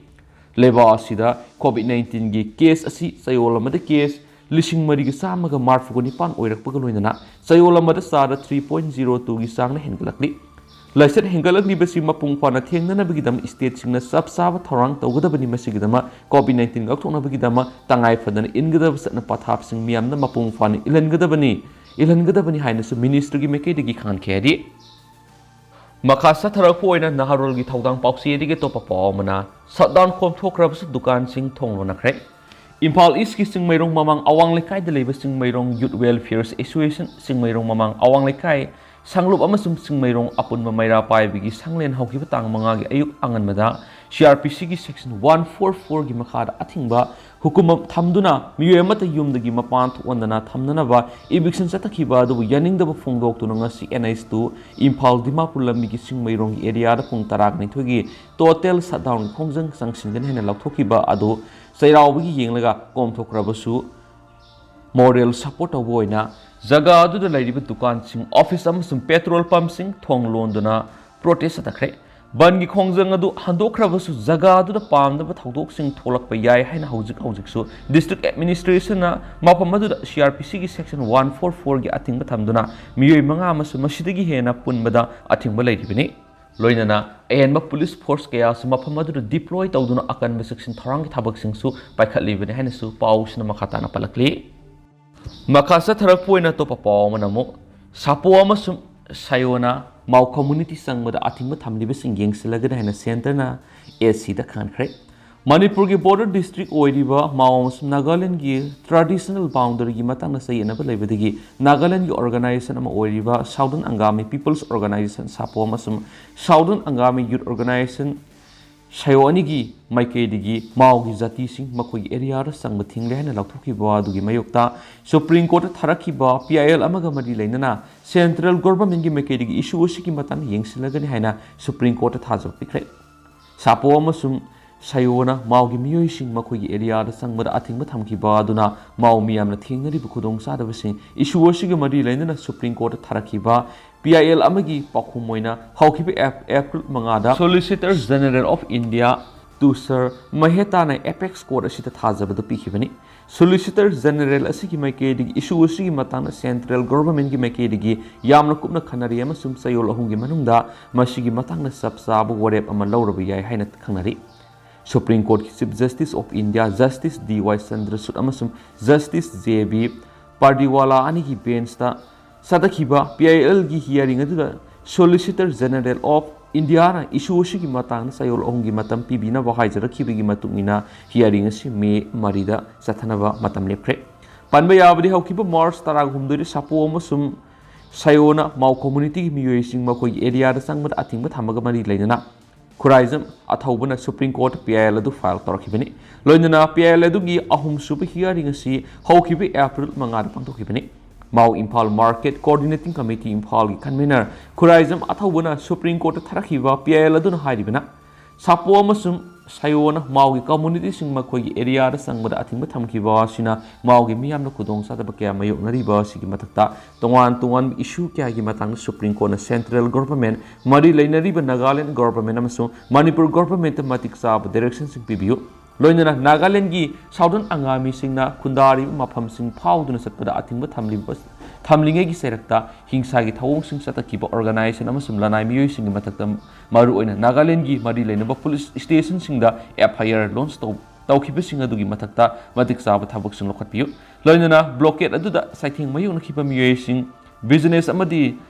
ꯂꯩꯕꯥꯛ ꯑꯁꯤꯗ COVID nineteenꯒꯤ case ꯑꯁꯤ ꯆꯌꯣꯜ ꯑꯃꯗ case ꯂꯤꯁꯤꯡ ꯃꯔꯤꯒ ꯆꯥꯝꯃꯒ ꯃꯔꯤꯐꯨꯒ ꯅꯤꯄꯥꯟ ꯑꯣꯏꯔꯛꯄꯒ ꯂꯣꯏꯅꯅ ꯆꯌꯣꯜ ꯑꯃꯗ ꯆꯥꯗ three point zero twoꯒꯤ ꯆꯥꯡꯅ ꯍꯦꯟꯒꯠꯂꯛꯂꯤ꯫ ꯂꯥꯏꯆꯠ ꯍꯦꯟꯒꯠꯂꯛꯂꯤꯕꯁꯤ ꯃꯄꯨꯡ ꯐꯥꯅ ꯊꯦꯡꯅꯅꯕꯒꯤꯗꯃꯛ stateꯁꯤꯡꯅ ꯆꯞ ꯆꯥꯕ ꯊꯧꯔꯥꯡ ꯇꯧꯒꯗꯕꯅꯤ꯫ ꯃꯁꯤꯒꯤꯗꯃꯛ COVID nineteen ꯉꯥꯛꯊꯣꯛꯅꯕꯒꯤꯗꯃꯛ ꯇꯉꯥꯏ ꯐꯗꯅ ꯏꯟꯒꯗꯕ ꯆꯠꯅ ꯄꯊꯥꯞꯁꯤꯡ ꯃꯤꯌꯥꯝꯅ ꯃꯄꯨꯡ ꯐꯥꯅ ꯏꯜꯍꯟꯒꯗꯕꯅꯤ, ꯏꯜꯍꯟꯒꯗꯕꯅꯤ ꯍꯥꯏꯅꯁꯨ ministryꯒꯤ ꯃꯥꯏꯀꯩꯗꯒꯤ ꯈꯪꯍꯟꯈꯤ ꯍꯥꯏꯔꯤ꯫ ꯃꯈꯥ ꯆꯠꯊꯔꯛꯄ ꯑꯣꯏꯅ ꯅꯍꯥꯔꯣꯜꯒꯤ ꯊꯧꯗꯥꯡ ꯄꯥꯎꯆꯦꯗꯒꯤ ꯑꯇꯣꯞꯄ ꯄꯥꯎ ꯑꯃꯅ, shutdown ꯀꯣꯝꯊꯣꯛꯈ꯭ꯔꯕꯁꯨ ꯗꯨꯀꯥꯟꯁꯤꯡ ꯊꯣꯡ ꯂꯣꯟꯅꯈ꯭ꯔꯦ꯫ ꯏꯝꯐꯥꯜ ꯏꯁꯀꯤ ꯆꯤꯡꯃꯩꯔꯣꯡ ꯃꯃꯥꯡ ꯑꯋꯥꯡ ꯂꯩꯀꯥꯏꯗ ꯂꯩꯕ Chingmeirong Youth Welfare Association, Chingmeirong ꯃꯃꯥꯡ ꯑꯋꯥꯡ ꯂꯩꯀꯥꯏ, ꯁꯥꯡꯂꯨꯞ ꯑꯃꯁꯨꯡ ꯆꯤꯡꯃꯩꯔꯣꯡ ꯑꯄꯨꯟꯕ ꯃꯩꯔꯥ ꯄꯥꯏꯕꯒꯤ ꯁꯪꯂꯦꯟ ꯍꯧꯈꯤꯕ ꯇꯥꯡ ꯃꯉꯥꯒꯤ ꯑꯌꯨꯛ ꯑꯉꯟꯕꯗ CRPCꯒꯤ section one four fourꯒꯤ ꯃꯈꯥꯗ ꯑꯊꯤꯡꯕ ꯍꯨꯀꯨꯝ ꯊꯝꯗꯨꯅ ꯃꯤꯑꯣꯏ ꯑꯃꯠꯇ ꯌꯨꯝꯗꯒꯤ ꯃꯄꯥꯟ ꯊꯣꯛꯍꯟꯗꯅ ꯊꯝꯅꯅꯕ eviction ꯆꯠꯊꯈꯤꯕ ꯑꯗꯨꯕꯨ ꯌꯥꯅꯤꯡꯗꯕ ꯐꯣꯡꯗꯣꯛꯇꯨꯅ ꯉꯁꯤ NH two ꯏꯝꯐꯥꯜ ꯗꯤꯃꯥꯄꯨꯔ ꯂꯝꯕꯤꯒꯤ ꯆꯤꯡꯃꯩꯔꯣꯡꯒꯤ areaꯗ ꯄꯨꯡ ꯇꯔꯥꯅꯤꯊꯣꯏꯒꯤ total shutdownꯒꯤ ꯈꯣꯡꯖꯪ ꯆꯪꯁꯤꯟꯒꯅꯤ ꯍꯥꯏꯅ ꯂꯥꯎꯊꯣꯛꯈꯤꯕ ꯑꯗꯨ ꯆꯩꯔꯥꯎꯕꯒꯤ ꯌꯦꯡꯂꯒ ꯀꯣꯝꯊꯣꯛꯈ꯭ꯔꯕꯁꯨ moral support ꯇꯧꯕ ꯑꯣꯏꯅ ꯖꯒꯥ ꯑꯗꯨꯗ ꯂꯩꯔꯤꯕ ꯗꯨꯀꯥꯟꯁꯤꯡ, office ꯑꯃꯁꯨꯡ petrol pumpꯁꯤꯡ ꯊꯣꯡ ꯂꯣꯟꯗꯨꯅ protest ꯆꯠꯊꯈ꯭ꯔꯦ꯫ ꯕꯟꯒꯤ ꯈꯣꯡꯖꯪ ꯑꯗꯨ ꯍꯟꯗꯣꯛꯈ꯭ꯔꯕꯁꯨ, ꯖꯒꯥ ꯑꯗꯨꯗ ꯄꯥꯝꯗꯕ ꯊꯧꯗꯣꯛꯁꯤꯡ ꯊꯣꯛꯂꯛꯄ ꯌꯥꯏ ꯍꯥꯏꯅ ꯍꯧꯖꯤꯛ ꯍꯧꯖꯤꯛꯁꯨ district administration ꯅ ꯃꯐꯝ ꯑꯗꯨꯗ C R P C ꯒꯤ section one four four ꯒꯤ ꯑꯊꯤꯡꯕ ꯊꯝꯗꯨꯅ ꯃꯤꯑꯣꯏ ꯃꯉꯥ ꯑꯃꯁꯨ ꯃꯁꯤꯗꯒꯤ ꯍꯦꯟꯅ ꯄꯨꯟꯕꯗ ꯑꯊꯤꯡꯕ ꯂꯩꯔꯤꯕꯅꯤ꯫ ꯂꯣꯏꯅꯅ ꯑꯍꯦꯟꯕ police force ꯀꯌꯥꯁꯨ ꯃꯐꯝ ꯑꯗꯨꯗ deploy ꯇꯧꯗꯨꯅ ꯑꯀꯟꯕ ꯆꯦꯛꯁꯤꯟ ꯊꯧꯔꯥꯡꯒꯤ ꯊꯕꯛꯁꯤꯡꯁꯨ ꯄꯥꯏꯈꯠꯂꯤꯕꯅꯤ ꯍꯥꯏꯅꯁꯨ ꯄꯥꯎꯁꯤꯅ ꯃꯈꯥ ꯇꯥꯅ ꯄꯜꯂꯛꯂꯤ꯫ ꯃꯈꯥ ꯆꯠꯊꯔꯛꯄ ꯑꯣꯏꯅ ꯑꯇꯣꯞꯄ ꯄꯥꯎ ꯑꯃꯅ ꯑꯃꯨꯛ ꯁꯥꯄꯣ ꯑꯃꯁꯨꯡ ꯁꯥꯌꯣꯅ ꯃꯥꯎ community ꯆꯪꯕꯗ ꯑꯊꯤꯡꯕ ꯊꯝꯂꯤꯕꯁꯤꯡ ꯌꯦꯡꯁꯤꯜꯂꯒꯅꯤ ꯍꯥꯏꯅ centre ꯅ S C ꯗ ꯈꯪꯍꯟꯈ꯭ꯔꯦ꯫ ꯃꯅꯤꯄꯨꯔꯒꯤ border district ꯑꯣꯏꯔꯤꯕ ꯃꯥꯎ ꯑꯃꯁꯨꯡ ꯅꯥꯒꯥꯂꯦꯟꯗꯒꯤ traditional boundary ꯒꯤ ꯃꯇꯥꯡꯗ ꯆꯌꯦꯠꯅꯕ ꯂꯩꯕꯗꯒꯤ ꯅꯥꯒꯥꯂꯦꯟꯗꯒꯤ organization ꯑꯃ ꯑꯣꯏꯔꯤꯕ Southern Angami People's Organisation, ꯁꯥꯄꯣ, ꯑꯃꯁꯨꯡ Southern Angami Youth Organisation, ꯁꯥꯌꯣ ꯑꯅꯤꯒꯤ ꯃꯥꯏꯀꯩꯗꯒꯤ ꯃꯥꯎꯒꯤ ꯖꯥꯇꯤꯁꯤꯡ ꯃꯈꯣꯏꯒꯤ area ꯗ ꯆꯪꯕ ꯊꯤꯡꯂꯦ ꯍꯥꯏꯅ ꯂꯥꯎꯊꯣꯛꯈꯤꯕ ꯑꯗꯨꯒꯤ ꯃꯥꯌꯣꯛꯇ Supreme Court ꯇ ꯊꯥꯔꯛꯈꯤꯕ P I L ꯑꯃꯒ ꯃꯔꯤ ꯂꯩꯅꯅ central government ꯀꯤ ꯃꯥꯏꯀꯩꯗꯒꯤ issue ꯑꯁꯤꯒꯤ ꯃꯇꯥꯡꯗ ꯌꯦꯡꯁꯤꯜꯂꯒꯅꯤ ꯍꯥꯏꯅ Supreme Court ꯇ ꯊꯥꯖꯕ ꯄꯤꯈ꯭ꯔꯦ꯫ ꯁꯥꯄꯣ ꯑꯃꯁꯨꯡ ꯁꯥꯌꯣꯅ ꯃꯥꯎꯒꯤ ꯃꯤꯑꯣꯏꯁꯤꯡ ꯃꯈꯣꯏꯒꯤ area ꯗ ꯆꯪꯕꯗ ꯑꯊꯤꯡꯕ ꯊꯝꯈꯤꯕ ꯑꯗꯨꯅ ꯃꯥꯎ ꯃꯤꯌꯥꯝꯅ ꯊꯦꯡꯅꯔꯤꯕ ꯈꯨꯗꯣꯡꯆꯥꯗꯕꯁꯤꯡ, issue ꯑꯁꯤꯒ ꯃꯔꯤ ꯂꯩꯅꯅ Supreme Court ꯇ ꯊꯥꯔꯛꯈꯤꯕ P I L ꯑꯃꯒꯤ ꯄꯥꯎꯈꯨꯝ ꯑꯣꯏꯅ ꯍꯧꯈꯤꯕ ꯑꯦꯞ-, April ꯃꯉꯥꯗ Solicitor General of India ꯇꯨꯁꯥꯔ ꯃꯦꯍꯇꯥꯅ apex court ꯑꯁꯤꯗ ꯊꯥꯖꯕꯗꯨ ꯄꯤꯈꯤꯕꯅꯤ꯫ Solicitor General ꯑꯁꯤꯒꯤ ꯃꯥꯏꯀꯩꯗꯒꯤ issue ꯑꯁꯤꯒꯤ ꯃꯇꯥꯡꯗ central government ꯀꯤ ꯃꯥꯏꯀꯩꯗꯒꯤ ꯌꯥꯝꯅ ꯀꯨꯞꯅ ꯈꯟꯅꯔꯦ ꯑꯃꯁꯨꯡ ꯆꯌꯣꯜ ꯑꯍꯨꯝꯒꯤ ꯃꯅꯨꯡꯗ ꯃꯁꯤꯒꯤ ꯃꯇꯥꯡꯗ ꯆꯞ ꯆꯥꯕ ꯋꯥꯔꯦꯞ ꯑꯃ ꯂꯧꯔꯕ ꯌꯥꯏ ꯍꯥꯏꯅ ꯈꯪꯅꯔꯤ꯫ Supreme Court ꯀꯤ Chief Justice of India Justice D Y Chandrachud ꯑꯃꯁꯨꯡ Justice J B Pardiwala ꯑꯅꯤꯒꯤ bench ꯇ ꯆꯠꯊꯈꯤꯕ P I L ꯒꯤ hearing ꯑꯗꯨꯗ Solicitor General of India ꯅ issue ꯑꯁꯤꯒꯤ ꯃꯇꯥꯡꯗ ꯆꯌꯣꯜ ꯑꯍꯨꯝꯒꯤ ꯃꯇꯝ ꯄꯤꯕꯤꯅꯕ ꯍꯥꯏꯖꯔꯛꯈꯤꯕꯒꯤ ꯃꯇꯨꯡ ꯏꯟꯅ hearing ꯑꯁꯤ May ꯃꯔꯤꯗ ꯆꯠꯊꯅꯕ ꯃꯇꯝ ꯂꯦꯞꯈ꯭ꯔꯦ꯫ ꯄꯟꯕ ꯌꯥꯕꯗꯤ ꯍꯧꯈꯤꯕ March ꯇꯔꯥꯍꯨꯝꯗꯣꯏꯗ ꯁꯥꯄꯣ ꯑꯃꯁꯨꯡ ꯁꯥꯌꯣꯅ ꯃꯥꯎ community ꯒꯤ ꯃꯤꯑꯣꯏꯁꯤꯡ ꯃꯈꯣꯏꯒꯤ area ꯗ ꯆꯪꯕꯗ ꯑꯊꯤꯡꯕ ꯊꯝꯕꯒ ꯃꯔꯤ ꯂꯩꯅꯅ ꯈꯨꯔꯥꯏꯖꯝ ꯑꯊꯧꯕꯅ Supreme Court ꯇ P I L ꯑꯗꯨ file ꯇꯧꯔꯛꯈꯤꯕꯅꯤ꯫ ꯂꯣꯏꯅꯅ P I L ꯑꯗꯨꯒꯤ ꯑꯍꯨꯝꯁꯨꯕ hearing ꯑꯁꯤ ꯍꯧꯈꯤꯕ April ꯃꯉꯥꯗ ꯄꯥꯡꯊꯣꯛꯈꯤꯕꯅꯤ꯫ ꯃꯥꯎ ꯏꯝꯐꯥꯜ Market Coordinating Committee ꯏꯝꯐꯥꯜꯒꯤ convener ꯈꯨꯔꯥꯏꯖꯝ ꯑꯊꯧꯕꯅ Supreme Court ꯇ ꯊꯥꯔꯛꯈꯤꯕ P I L ꯑꯗꯨꯅ ꯍꯥꯏꯔꯤꯕꯅ, ꯁꯥꯄꯣ ꯑꯃꯁꯨꯡ ꯁꯥꯌꯣꯅ ꯃꯥꯎꯒꯤ ꯀꯝꯃꯨꯅꯤꯇꯤꯁꯤꯡ ꯃꯈꯣꯏꯒꯤ ꯑꯦꯔꯤꯌꯥꯗ ꯆꯪꯕꯗ ꯑꯊꯤꯡꯕ ꯊꯝꯈꯤꯕ ꯑꯁꯤꯅ ꯃꯥꯎꯒꯤ ꯃꯤꯌꯥꯝꯅ ꯈꯨꯗꯣꯡꯆꯥꯗꯕ ꯀꯌꯥ ꯃꯥꯌꯣꯛꯅꯔꯤꯕ ꯑꯁꯤꯒꯤ ꯃꯊꯛꯇ ꯇꯣꯉꯥꯟ ꯇꯣꯉꯥꯟꯕ ꯏꯁꯨ ꯀꯌꯥꯒꯤ ꯃꯇꯥꯡꯗ ꯁꯨꯄ꯭ꯔꯤꯝ ꯀꯣꯔꯠꯅ ꯁꯦꯟꯇ꯭ꯔꯦꯜ ꯒꯣꯚꯔꯟꯃꯦꯟꯠ, ꯃꯔꯤ ꯂꯩꯅꯔꯤꯕ ꯅꯥꯒꯥꯂꯦꯟꯗ ꯒꯣꯚꯔꯟꯃꯦꯟꯠ ꯑꯃꯁꯨꯡ ꯃꯅꯤꯄꯨꯔ ꯒꯣꯚꯔꯟꯃꯦꯟꯠꯇ ꯃꯇꯤꯛ ꯆꯥꯕ ꯗꯥꯏꯔꯦꯛꯁꯟꯁꯤꯡ ꯄꯤꯕꯤꯌꯨ꯫ ꯂꯣꯏꯅꯅ ꯅꯥꯒꯥꯂꯦꯟꯗꯒꯤ ꯁꯥꯎꯗꯔꯟ ꯑꯉꯥꯃꯤꯁꯤꯡꯅ ꯈꯨꯟꯗꯥꯔꯤꯕ ꯃꯐꯝꯁꯤꯡ ꯐꯥꯎꯗꯨꯅ ꯆꯠꯄꯗ ꯑꯊꯤꯡꯕ ꯊꯝꯂꯤꯕ, ꯊꯝꯂꯤꯉꯩꯒꯤ ꯆꯩꯔꯛꯇ ꯍꯤꯡꯁꯥꯒꯤ ꯊꯧꯑꯣꯡꯁꯤꯡ ꯆꯠꯊꯈꯤꯕ ꯑꯣꯔꯒꯅꯥꯏꯖꯦꯁꯟ ꯑꯃꯁꯨꯡ ꯂꯅꯥꯏ ꯃꯤꯑꯣꯏꯁꯤꯡꯒꯤ ꯃꯊꯛꯇ ꯃꯔꯨꯑꯣꯏꯅ ꯅꯥꯒꯥꯂꯦꯟꯗꯒꯤ ꯃꯔꯤ ꯂꯩꯅꯕ ꯄꯨꯂꯤꯁ ꯁ꯭ꯇꯦꯁꯟꯁꯤꯡꯗ ꯑꯦꯐ ꯑꯥꯏ ꯑꯥꯔ ꯂꯣꯟꯆ ꯇꯧ-, ꯇꯧꯈꯤꯕꯁꯤꯡ ꯑꯗꯨꯒꯤ ꯃꯊꯛꯇ ꯃꯇꯤꯛ ꯆꯥꯕ ꯊꯕꯛꯁꯤꯡ ꯂꯧꯈꯠꯄꯤꯌꯨ꯫ ꯂꯣꯏꯅꯅ ꯕ꯭ꯂꯣꯀꯦꯗ ꯑꯗꯨꯗ ꯆꯩꯊꯦꯡ ꯃꯥꯌꯣꯛꯅꯈꯤꯕ ꯃꯤꯑꯣꯏꯁꯤꯡ, ꯕꯤꯖꯤꯅꯦꯁ ꯑꯃꯗꯤ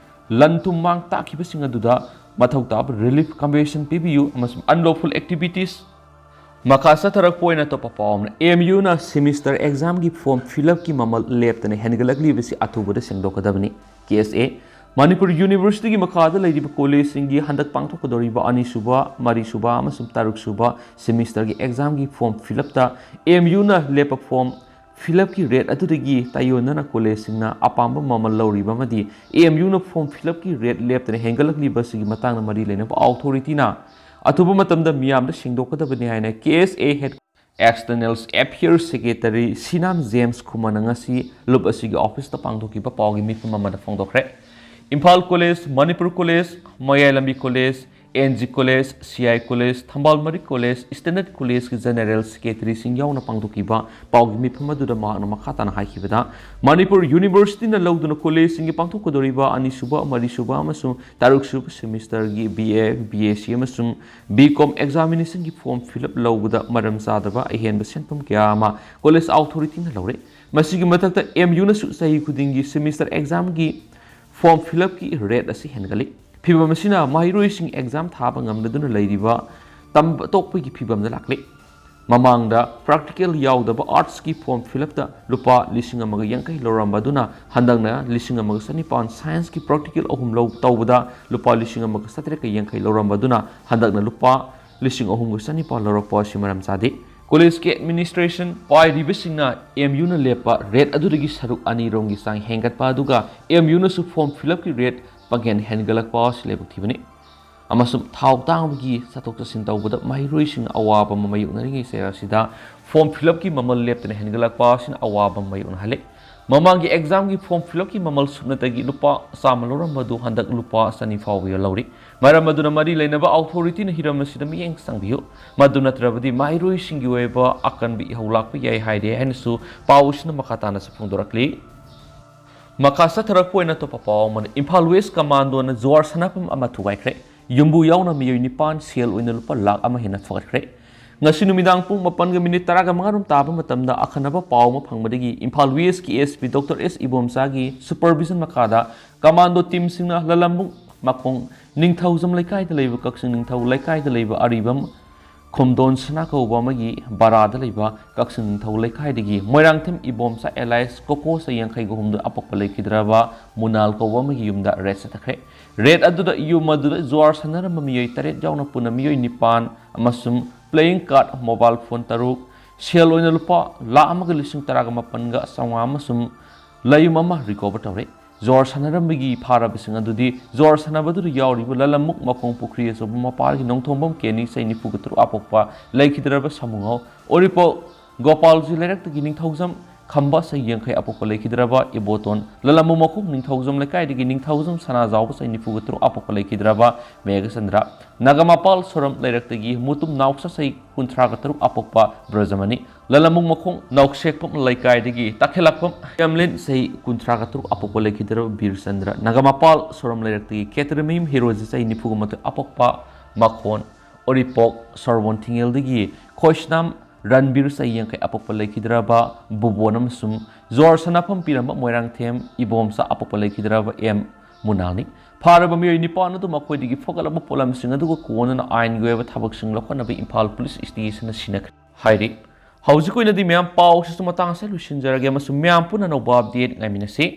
ꯂꯟ ꯊꯨꯝ ꯃꯥꯡ ꯇꯥꯛꯈꯤꯕꯁꯤꯡ ꯑꯗꯨꯗ ꯃꯊꯧ ꯇꯥꯕ ꯔꯤꯂꯤꯐ ꯀꯝꯄꯦꯟꯁꯦꯁꯟ ꯄꯤꯕꯤꯌꯨ ꯑꯃꯁꯨꯡ ꯑꯟꯂꯣꯐꯨꯜ ꯑꯦꯛꯇꯤꯚꯤꯇꯤꯁ ꯃꯈꯥ ꯆꯠꯊꯔꯛꯄ ꯑꯣꯏꯅ ꯑꯇꯣꯞꯄ ꯄꯥꯎ ꯑꯃꯅ, ꯑꯦꯝ ꯌꯨꯅ ꯁꯦꯃꯤꯁꯇꯔ ꯑꯦꯛꯖꯥꯝꯒꯤ ꯐꯣꯔꯝ ꯐꯤꯜ ꯑꯞꯀꯤ ꯃꯃꯜ ꯂꯦꯞꯇꯅ ꯍꯦꯟꯒꯠꯂꯛꯂꯤꯕꯁꯤ ꯑꯊꯨꯕꯗ ꯁꯦꯡꯗꯣꯛꯀꯗꯕꯅꯤ꯫ ꯀꯦ ꯑꯦꯁ ꯑꯦ, ꯃꯅꯤꯄꯨꯔ ꯌꯨꯅꯤꯚꯔꯁꯤꯇꯤꯒꯤ ꯃꯈꯥꯗ ꯂꯩꯔꯤꯕ ꯀꯣꯂꯦꯖꯁꯤꯡꯒꯤ ꯍꯟꯗꯛ ꯄꯥꯡꯊꯣꯛꯀꯗꯧꯔꯤꯕ ꯑꯅꯤꯁꯨꯕ, ꯃꯔꯤꯁꯨꯕ ꯑꯃꯁꯨꯡ ꯇꯔꯨꯛꯁꯨꯕ ꯁꯦꯃꯤꯁꯇꯔꯒꯤ ꯑꯦꯛꯖꯥꯝꯒꯤ ꯐꯣꯔꯝ ꯐꯤꯜ ꯑꯞꯇ ꯑꯦꯝ ꯌꯨꯅ ꯂꯦꯞꯄ ꯐꯣꯔꯝ ꯐꯤꯜ ꯑꯞꯀꯤ ꯔꯦꯠ ꯑꯗꯨꯗꯒꯤ ꯇꯥꯏꯑꯣꯟꯅꯅ ꯀꯣꯂꯦꯖꯁꯤꯡꯅ ꯑꯄꯥꯝꯕ ꯃꯃꯜ ꯂꯧꯔꯤꯕ ꯑꯃꯗꯤ ꯑꯦꯝ ꯌꯨꯅ ꯐꯣꯔꯝ ꯐꯤꯜ ꯑꯞꯀꯤ ꯔꯦꯠ ꯂꯦꯞꯇꯅ ꯍꯦꯟꯒꯠꯂꯛꯂꯤꯕ ꯑꯁꯤꯒꯤ ꯃꯇꯥꯡꯗ ꯃꯔꯤ ꯂꯩꯅꯕ ꯑꯣꯊꯣꯔꯤꯇꯤꯅ ꯑꯊꯨꯕ ꯃꯇꯝꯗ ꯃꯤꯌꯥꯝꯗ ꯁꯦꯡꯗꯣꯛꯀꯗꯕꯅꯤ ꯍꯥꯏꯅ K S A head external affairs secretary Sinam James ꯈꯨꯃꯟꯅ ꯉꯁꯤ ꯂꯨꯞ ꯑꯁꯤꯒꯤ ꯑꯣꯐꯤꯁꯇ ꯄꯥꯡꯊꯣꯛꯈꯤꯕ ꯄꯥꯎꯒꯤ ꯃꯤꯐꯝ ꯑꯃꯗ ꯐꯣꯡꯗꯣꯛꯈ꯭ꯔꯦ꯫ Imphal college, Manipur college, Mayai Lambi college, and G college, C I college, ꯊꯝꯕꯥꯜ ꯃꯔꯤꯛ ꯀꯣꯂꯦꯖ, ꯁ꯭ꯇꯦꯟꯗꯔꯗ ꯀꯣꯂꯦꯖꯀꯤ ꯖꯦꯅꯦꯔꯦꯜ ꯁꯦꯀ꯭ꯔꯦꯇꯔꯤꯁꯤꯡ ꯌꯥꯎꯅ ꯄꯥꯡꯊꯣꯛꯈꯤꯕ ꯄꯥꯎꯒꯤ ꯃꯤꯐꯝ ꯑꯗꯨꯗ ꯃꯍꯥꯛꯅ ꯃꯈꯥ ꯇꯥꯅ ꯍꯥꯏꯈꯤꯕꯗ, ꯃꯅꯤꯄꯨꯔ ꯌꯨꯅꯤꯚꯔꯁꯤꯇꯤꯅ ꯂꯧꯗꯨꯅ ꯀꯣꯂꯦꯖꯁꯤꯡꯒꯤ ꯄꯥꯡꯊꯣꯛꯀꯗꯧꯔꯤꯕ ꯑꯅꯤꯁꯨꯕ, ꯃꯔꯤꯁꯨꯕ ꯑꯃꯁꯨꯡ ꯇꯔꯨꯛꯁꯨꯕ ꯁꯦꯃꯤꯁꯇꯔꯒꯤ B A, B S C ꯑꯃꯁꯨꯡ ꯕꯤ ꯀꯣꯝ ꯑꯦꯛꯖꯥꯃꯤꯅꯦꯁꯟꯒꯤ ꯐꯣꯔꯝ ꯐꯤꯜ ꯑꯞ ꯂꯧꯕꯗ ꯃꯔꯝ ꯆꯥꯗꯕ ꯑꯍꯦꯟꯕ ꯁꯦꯟꯐꯝ ꯀꯌꯥ ꯑꯃ ꯀꯣꯂꯦꯖ ꯑꯣꯊꯣꯔꯤꯇꯤꯅ ꯂꯧꯔꯦ꯫ ꯃꯁꯤꯒꯤ ꯃꯊꯛꯇ ꯑꯦꯝ ꯌꯨꯅꯁꯨ ꯆꯍꯤ ꯈꯨꯗꯤꯡꯒꯤ ꯁꯦꯃꯤꯁꯇꯔ ꯑꯦꯛꯖꯥꯝꯒꯤ ꯐꯣꯔꯝ ꯐꯤꯜ ꯑꯞꯀꯤ ꯔꯦꯠ ꯑꯁꯤ ꯍꯦꯟꯒꯠꯂꯤ꯫ ꯐꯤꯚꯝ ꯑꯁꯤꯅ ꯃꯍꯩꯔꯣꯏꯁꯤꯡ ꯑꯦꯛꯖꯥꯝ ꯊꯥꯕ ꯉꯝꯂꯗꯨꯅ ꯂꯩꯔꯤꯕ ꯇꯝꯕ ꯇꯣꯛꯄꯒꯤ ꯐꯤꯚꯝꯗ ꯂꯥꯛꯂꯤ꯫ ꯃꯃꯥꯡꯗ ꯄ꯭ꯔꯥꯛꯇꯤꯀꯦꯜ ꯌꯥꯎꯗꯕ ꯑꯥꯔꯠꯁꯀꯤ ꯐꯣꯔꯝ ꯐꯤꯜ ꯑꯞꯇ ꯂꯨꯄꯥ ꯂꯤꯁꯤꯡ ꯑꯃꯒ ꯌꯥꯡꯈꯩ ꯂꯧꯔꯝꯕ ꯑꯗꯨꯅ ꯍꯟꯗꯛꯅ ꯂꯤꯁꯤꯡ ꯑꯃꯒ ꯆꯅꯤꯄꯥꯟ, ꯁꯥꯏꯟꯁꯀꯤ ꯄ꯭ꯔꯥꯛꯇꯤꯀꯦꯜ ꯑꯍꯨꯝ ꯂꯧ-, ꯇꯧꯕꯗ ꯂꯨꯄꯥ ꯂꯤꯁꯤꯡ ꯑꯃꯒ ꯆꯥꯇ꯭ꯔꯦꯠꯀ ꯌꯥꯡꯈꯩ ꯂꯧꯔꯝꯕ ꯑꯗꯨꯅ ꯍꯟꯗꯛꯅ ꯂꯨꯄꯥ ꯂꯤꯁꯤꯡ ꯑꯍꯨꯝꯒ ꯆꯅꯤꯄꯥꯟ ꯂꯧꯔꯛꯄ ꯑꯁꯤ ꯃꯔꯝ ꯆꯥꯗꯦ꯫ ꯀꯣꯂꯦꯖꯀꯤ ꯑꯦꯗꯃꯤꯅꯤꯁꯇ꯭ꯔꯦꯁꯟ ꯄꯥꯏꯔꯤꯕꯁꯤꯡꯅ ꯑꯦꯝ ꯌꯨꯅ ꯂꯦꯞꯄ ꯔꯦꯠ ꯑꯗꯨꯗꯒꯤ ꯁꯔꯨꯛ ꯑꯅꯤꯔꯣꯝꯒꯤ ꯆꯥꯡ ꯍꯦꯟꯒꯠꯄ ꯑꯗꯨꯒ ꯑꯦꯝ ꯌꯨꯅꯁꯨ ꯐꯣꯔꯝ ꯐꯤꯜ ꯑꯞꯀꯤ ꯔꯦꯠ ꯄꯪꯍꯦꯟ ꯍꯦꯟꯒꯠꯂꯛꯄ ꯑꯁꯤ ꯂꯥꯏꯕꯛ ꯊꯤꯕꯅꯤ꯫ ꯑꯃꯁꯨꯡ ꯊꯥꯎ ꯇꯥꯡꯕꯒꯤ ꯆꯠꯊꯣꯛ ꯆꯠꯁꯤꯟ ꯇꯧꯕꯗ ꯃꯍꯩꯔꯣꯏꯁꯤꯡꯅ ꯑꯋꯥꯕ ꯑꯃ ꯃꯥꯌꯣꯛꯅꯔꯤꯉꯩ ꯆꯩꯔꯥꯛ ꯑꯁꯤꯗ form fill up ꯀꯤ ꯃꯃꯜ ꯂꯦꯞꯇꯅ ꯍꯦꯟꯒꯠꯂꯛꯄ ꯑꯁꯤꯅ ꯑꯋꯥꯕ ꯑꯃ ꯃꯥꯌꯣꯛꯅꯍꯜꯂꯤ꯫ ꯃꯃꯥꯡꯒꯤ exam ꯒꯤ form fill up ꯀꯤ ꯃꯃꯜ ꯁꯨꯞꯅꯇꯒꯤ ꯂꯨꯄꯥ ꯆꯥꯝꯃ ꯂꯧꯔꯝꯕꯗꯨ ꯍꯟꯗꯛ ꯂꯨꯄꯥ ꯆꯅꯤ ꯐꯥꯎꯕ ꯌꯧꯔꯤ꯫ ꯃꯔꯝ ꯑꯗꯨꯅ ꯃꯔꯤ ꯂꯩꯅꯕ authority ꯅ ꯍꯤꯔꯝ ꯑꯁꯤꯗ ꯃꯤꯠꯌꯦꯡ ꯆꯪꯕꯤꯌꯨ꯫ ꯃꯗꯨ ꯅꯠꯇ꯭ꯔꯕꯗꯤ ꯃꯍꯩꯔꯣꯏꯁꯤꯡꯒꯤ ꯑꯣꯏꯕ ꯑꯀꯟꯕ ꯏꯍꯧ ꯂꯥꯛꯄ ꯌꯥꯏ ꯍꯥꯏꯔꯦ ꯍꯥꯏꯅꯁꯨ ꯄꯥꯎ ꯑꯁꯤꯅ ꯃꯈꯥ ꯇꯥꯅꯁꯨ ꯐꯣꯡꯗꯣꯔꯛꯂꯤ꯫ ꯃꯈꯥ ꯆꯠꯊꯔꯛꯄ ꯑꯣꯏꯅ ꯑꯇꯣꯞꯄ ꯄꯥꯎ ꯑꯃꯅ, ꯏꯝꯐꯥꯜ West ꯀꯃꯥꯟꯗꯣꯅ ꯖꯨꯋꯥꯔ ꯁꯥꯟꯅꯐꯝ ꯑꯃ ꯊꯨꯒꯥꯏꯈ꯭ꯔꯦ꯫ ꯌꯨꯝꯕꯨ ꯌꯥꯎꯅ ꯃꯤꯑꯣꯏ ꯅꯤꯄꯥꯟ ꯁꯦꯜ ꯑꯣꯏꯅ ꯂꯨꯄꯥ ꯂꯥꯈ ꯑꯃ ꯍꯦꯟꯅ ꯐꯒꯠꯈ꯭ꯔꯦ꯫ ꯉꯁꯤ ꯅꯨꯃꯤꯗꯥꯡ ꯄꯨꯡ ꯃꯥꯄꯟꯒ ꯃꯤꯅꯤꯠ ꯇꯔꯥꯒ ꯃꯉꯥ ꯔꯣꯝ ꯇꯥꯕ ꯃꯇꯝꯗ ꯑꯈꯟꯅꯕ ꯄꯥꯎ ꯑꯃ ꯐꯪꯕꯗꯒꯤ ꯏꯝꯐꯥꯜ West ꯀꯤ SP Doctor S ꯏꯕꯣꯝꯆꯥꯒꯤ supervision ꯃꯈꯥꯗ ꯀꯃꯥꯟꯗꯣ team ꯁꯤꯡꯅ ꯂꯂꯝꯕꯨꯡ ꯃꯈꯣꯡ ꯅꯤꯡꯊꯧꯖꯝ ꯂꯩꯀꯥꯏꯗ ꯂꯩꯕ ꯀꯛꯆꯤꯡ ꯅꯤꯡꯊꯧ ꯂꯩꯀꯥꯏꯗ ꯂꯩꯕ ꯑꯔꯤꯕꯝ ꯈꯨꯝꯗꯣꯟ ꯁꯅꯥ ꯀꯧꯕ ꯑꯃꯒꯤ ꯕꯔꯥꯗ ꯂꯩꯕ ꯀꯛꯆꯤꯡ ꯅꯤꯡꯊꯧ ꯂꯩꯀꯥꯏꯗꯒꯤ ꯃꯣꯏꯔꯥꯡꯊꯦꯝ ꯏꯕꯣꯝꯆꯥ alias ꯀꯣꯀꯣ ꯆꯍꯤ ꯌꯥꯡꯈꯩꯒ ꯍꯨꯝꯗꯣꯏ ꯑꯄꯣꯛꯄ ꯂꯩꯈꯤꯗ꯭ꯔꯕ ꯃꯨꯅꯥꯜ ꯀꯧꯕ ꯑꯃꯒꯤ ꯌꯨꯝꯗ raid ꯆꯠꯊꯈ꯭ꯔꯦ꯫ Raid ꯑꯗꯨꯗ ꯌꯨꯝ ꯑꯗꯨꯗ ꯖꯨꯋꯥꯔ ꯁꯥꯟꯅꯔꯝꯕ ꯃꯤꯑꯣꯏ ꯇꯔꯦꯠ ꯌꯥꯎꯅ ꯄꯨꯟꯅ ꯃꯤꯑꯣꯏ ꯅꯤꯄꯥꯟ ꯑꯃꯁꯨꯡ playing card, mobile phone ꯇꯔꯨꯛ, ꯁꯦꯜ ꯑꯣꯏꯅ ꯂꯨꯄꯥ ꯂꯥꯈ ꯑꯃꯒ ꯂꯤꯁꯤꯡ ꯇꯔꯥꯒ ꯃꯥꯄꯟꯒ ꯆꯥꯝꯃꯉꯥ ꯑꯃꯁꯨꯡ ꯂꯩꯌꯨꯝ ꯑꯃ recover ꯇꯧꯔꯦ꯫ ꯖꯨꯋꯥꯔ ꯁꯥꯟꯅꯔꯝꯕꯒꯤ ꯐꯥꯔꯕꯁꯤꯡ ꯑꯗꯨꯗꯤ ꯖꯨꯋꯥꯔ ꯁꯥꯟꯅꯕꯗꯨꯗ ꯌꯥꯎꯔꯤꯕ ꯂꯂꯝꯃꯨꯛ ꯃꯈꯣꯡ ꯄꯨꯈ꯭ꯔꯤ ꯑꯆꯧꯕ ꯃꯄꯥꯜꯒꯤ ꯅꯣꯡꯊꯣꯡꯕꯝ ꯀꯦꯅꯤ ꯆꯍꯤ ꯅꯤꯐꯨꯒ ꯇꯔꯨꯛ ꯑꯄꯣꯛꯄ ꯂꯩꯈꯤꯗ꯭ꯔꯕ ꯁꯥꯃꯨꯉꯧ ꯎꯔꯤꯄꯣꯛ ꯒꯣꯄꯥꯜꯖꯤ ꯂꯩꯔꯛꯇꯒꯤ ꯅꯤꯡꯊꯧꯖꯝ ꯈꯝꯕ ꯆꯍꯤ ꯌꯥꯡꯈꯩ ꯑꯄꯣꯛꯄ ꯂꯩꯈꯤꯗ꯭ꯔꯕ ꯏꯕꯣꯇꯣꯟ ꯂꯂꯝꯃꯨꯛ ꯃꯈꯣꯡ ꯅꯤꯡꯊꯧꯖꯝ ꯂꯩꯀꯥꯏꯗꯒꯤ ꯅꯤꯡꯊꯧꯖꯝ ꯁꯅꯥꯖꯥꯎꯕ ꯆꯍꯤ ꯅꯤꯐꯨꯒ ꯇꯔꯨꯛ ꯑꯄꯣꯛꯄ ꯂꯩꯈꯤꯗ꯭ꯔꯕ ꯃꯦꯘꯆꯟꯗ꯭ꯔ, ꯅꯥꯒꯥꯃꯄꯥꯜ ꯁꯣꯔꯝ ꯂꯩꯔꯛꯇꯒꯤ ꯃꯨꯇꯨꯝ ꯅꯥꯎꯆꯥ ꯆꯍꯤ ꯀꯨꯟꯊ꯭ꯔꯥꯒ ꯇꯔꯨꯛ ꯑꯄꯣꯛꯄ ꯕ꯭ꯔꯖꯃꯅꯤ, ꯂꯂꯝꯃꯨꯡ ꯃꯈꯣꯡ ꯅꯥꯎꯁꯦꯛꯄꯝ ꯂꯩꯀꯥꯏꯗꯒꯤ ꯇꯈꯦꯂꯛꯄꯝ ꯌꯥꯝꯂꯦꯟ ꯆꯍꯤ ꯀꯨꯟꯊ꯭ꯔꯥꯒ ꯇꯔꯨꯛ ꯑꯄꯣꯛꯄ ꯂꯩꯈꯤꯗ꯭ꯔꯕ ꯕꯤꯔꯆꯟꯗ꯭ꯔ, ꯅꯥꯒꯥꯃꯄꯥꯜ ꯁꯣꯔꯝ ꯂꯩꯔꯛꯇꯒꯤ ꯈꯦꯇ꯭ꯔꯃꯌꯨꯝ ꯍꯤꯔꯣꯖꯤ ꯆꯍꯤ ꯅꯤꯐꯨꯒ ꯃꯥꯊꯣꯏ ꯑꯄꯣꯛꯄ ꯃꯈꯣꯟ, ꯎꯔꯤꯄꯣꯛ ꯁꯣꯔꯕꯣꯟ ꯊꯤꯡꯉꯦꯜꯗꯒꯤ ꯈꯣꯏꯁꯅꯥꯝ ꯔꯟꯕꯤꯔ ꯆꯍꯤ ꯌꯥꯡꯈꯩ ꯑꯄꯣꯛꯄ ꯂꯩꯈꯤꯗ꯭ꯔꯕ ꯕꯨꯕꯣꯟ ꯑꯃꯁꯨꯡ ꯖꯣꯔ ꯁꯅꯥꯐꯝ ꯄꯤꯔꯝꯕ ꯃꯣꯏꯔꯥꯡꯊꯦꯝ ꯏꯕꯣꯝꯆꯥ ꯑꯄꯣꯛꯄ ꯂꯩꯈꯤꯗ꯭ꯔꯕ ꯑꯦꯝ ꯃꯨꯅꯥꯜꯅꯤ꯫ ꯐꯥꯔꯕ ꯃꯤꯑꯣꯏ ꯅꯤꯄꯥꯟ ꯑꯗꯨ ꯃꯈꯣꯏꯗꯒꯤ ꯐꯒꯠꯂꯛꯄ ꯄꯣꯠꯂꯝꯁꯤꯡ ꯑꯗꯨꯒ ꯀꯣꯟꯅꯅ ꯑꯥꯏꯟꯒꯤ ꯑꯣꯏꯕ ꯊꯕꯛꯁꯤꯡ ꯂꯧꯈꯠꯅꯕ ꯏꯝꯐꯥꯜ ꯄꯨꯂꯤꯁ ꯁ꯭ꯇꯦꯁꯟꯅ ꯁꯤꯟꯅꯈ꯭ꯔꯦ ꯍꯥꯏꯔꯤ꯫ ꯍꯧꯖꯤꯛꯀꯤ ꯑꯣꯏꯅꯗꯤ ꯃꯌꯥꯝ ꯄꯥꯎꯁꯤꯁꯨ ꯃꯇꯥꯡ ꯑꯁꯤꯗ ꯂꯣꯏꯁꯤꯟꯖꯔꯒꯦ ꯑꯃꯁꯨꯡ ꯃꯌꯥꯝ ꯄꯨꯟꯅ ꯑꯅꯧꯕ update ꯉꯥꯏꯃꯤꯟꯅꯁꯤ꯫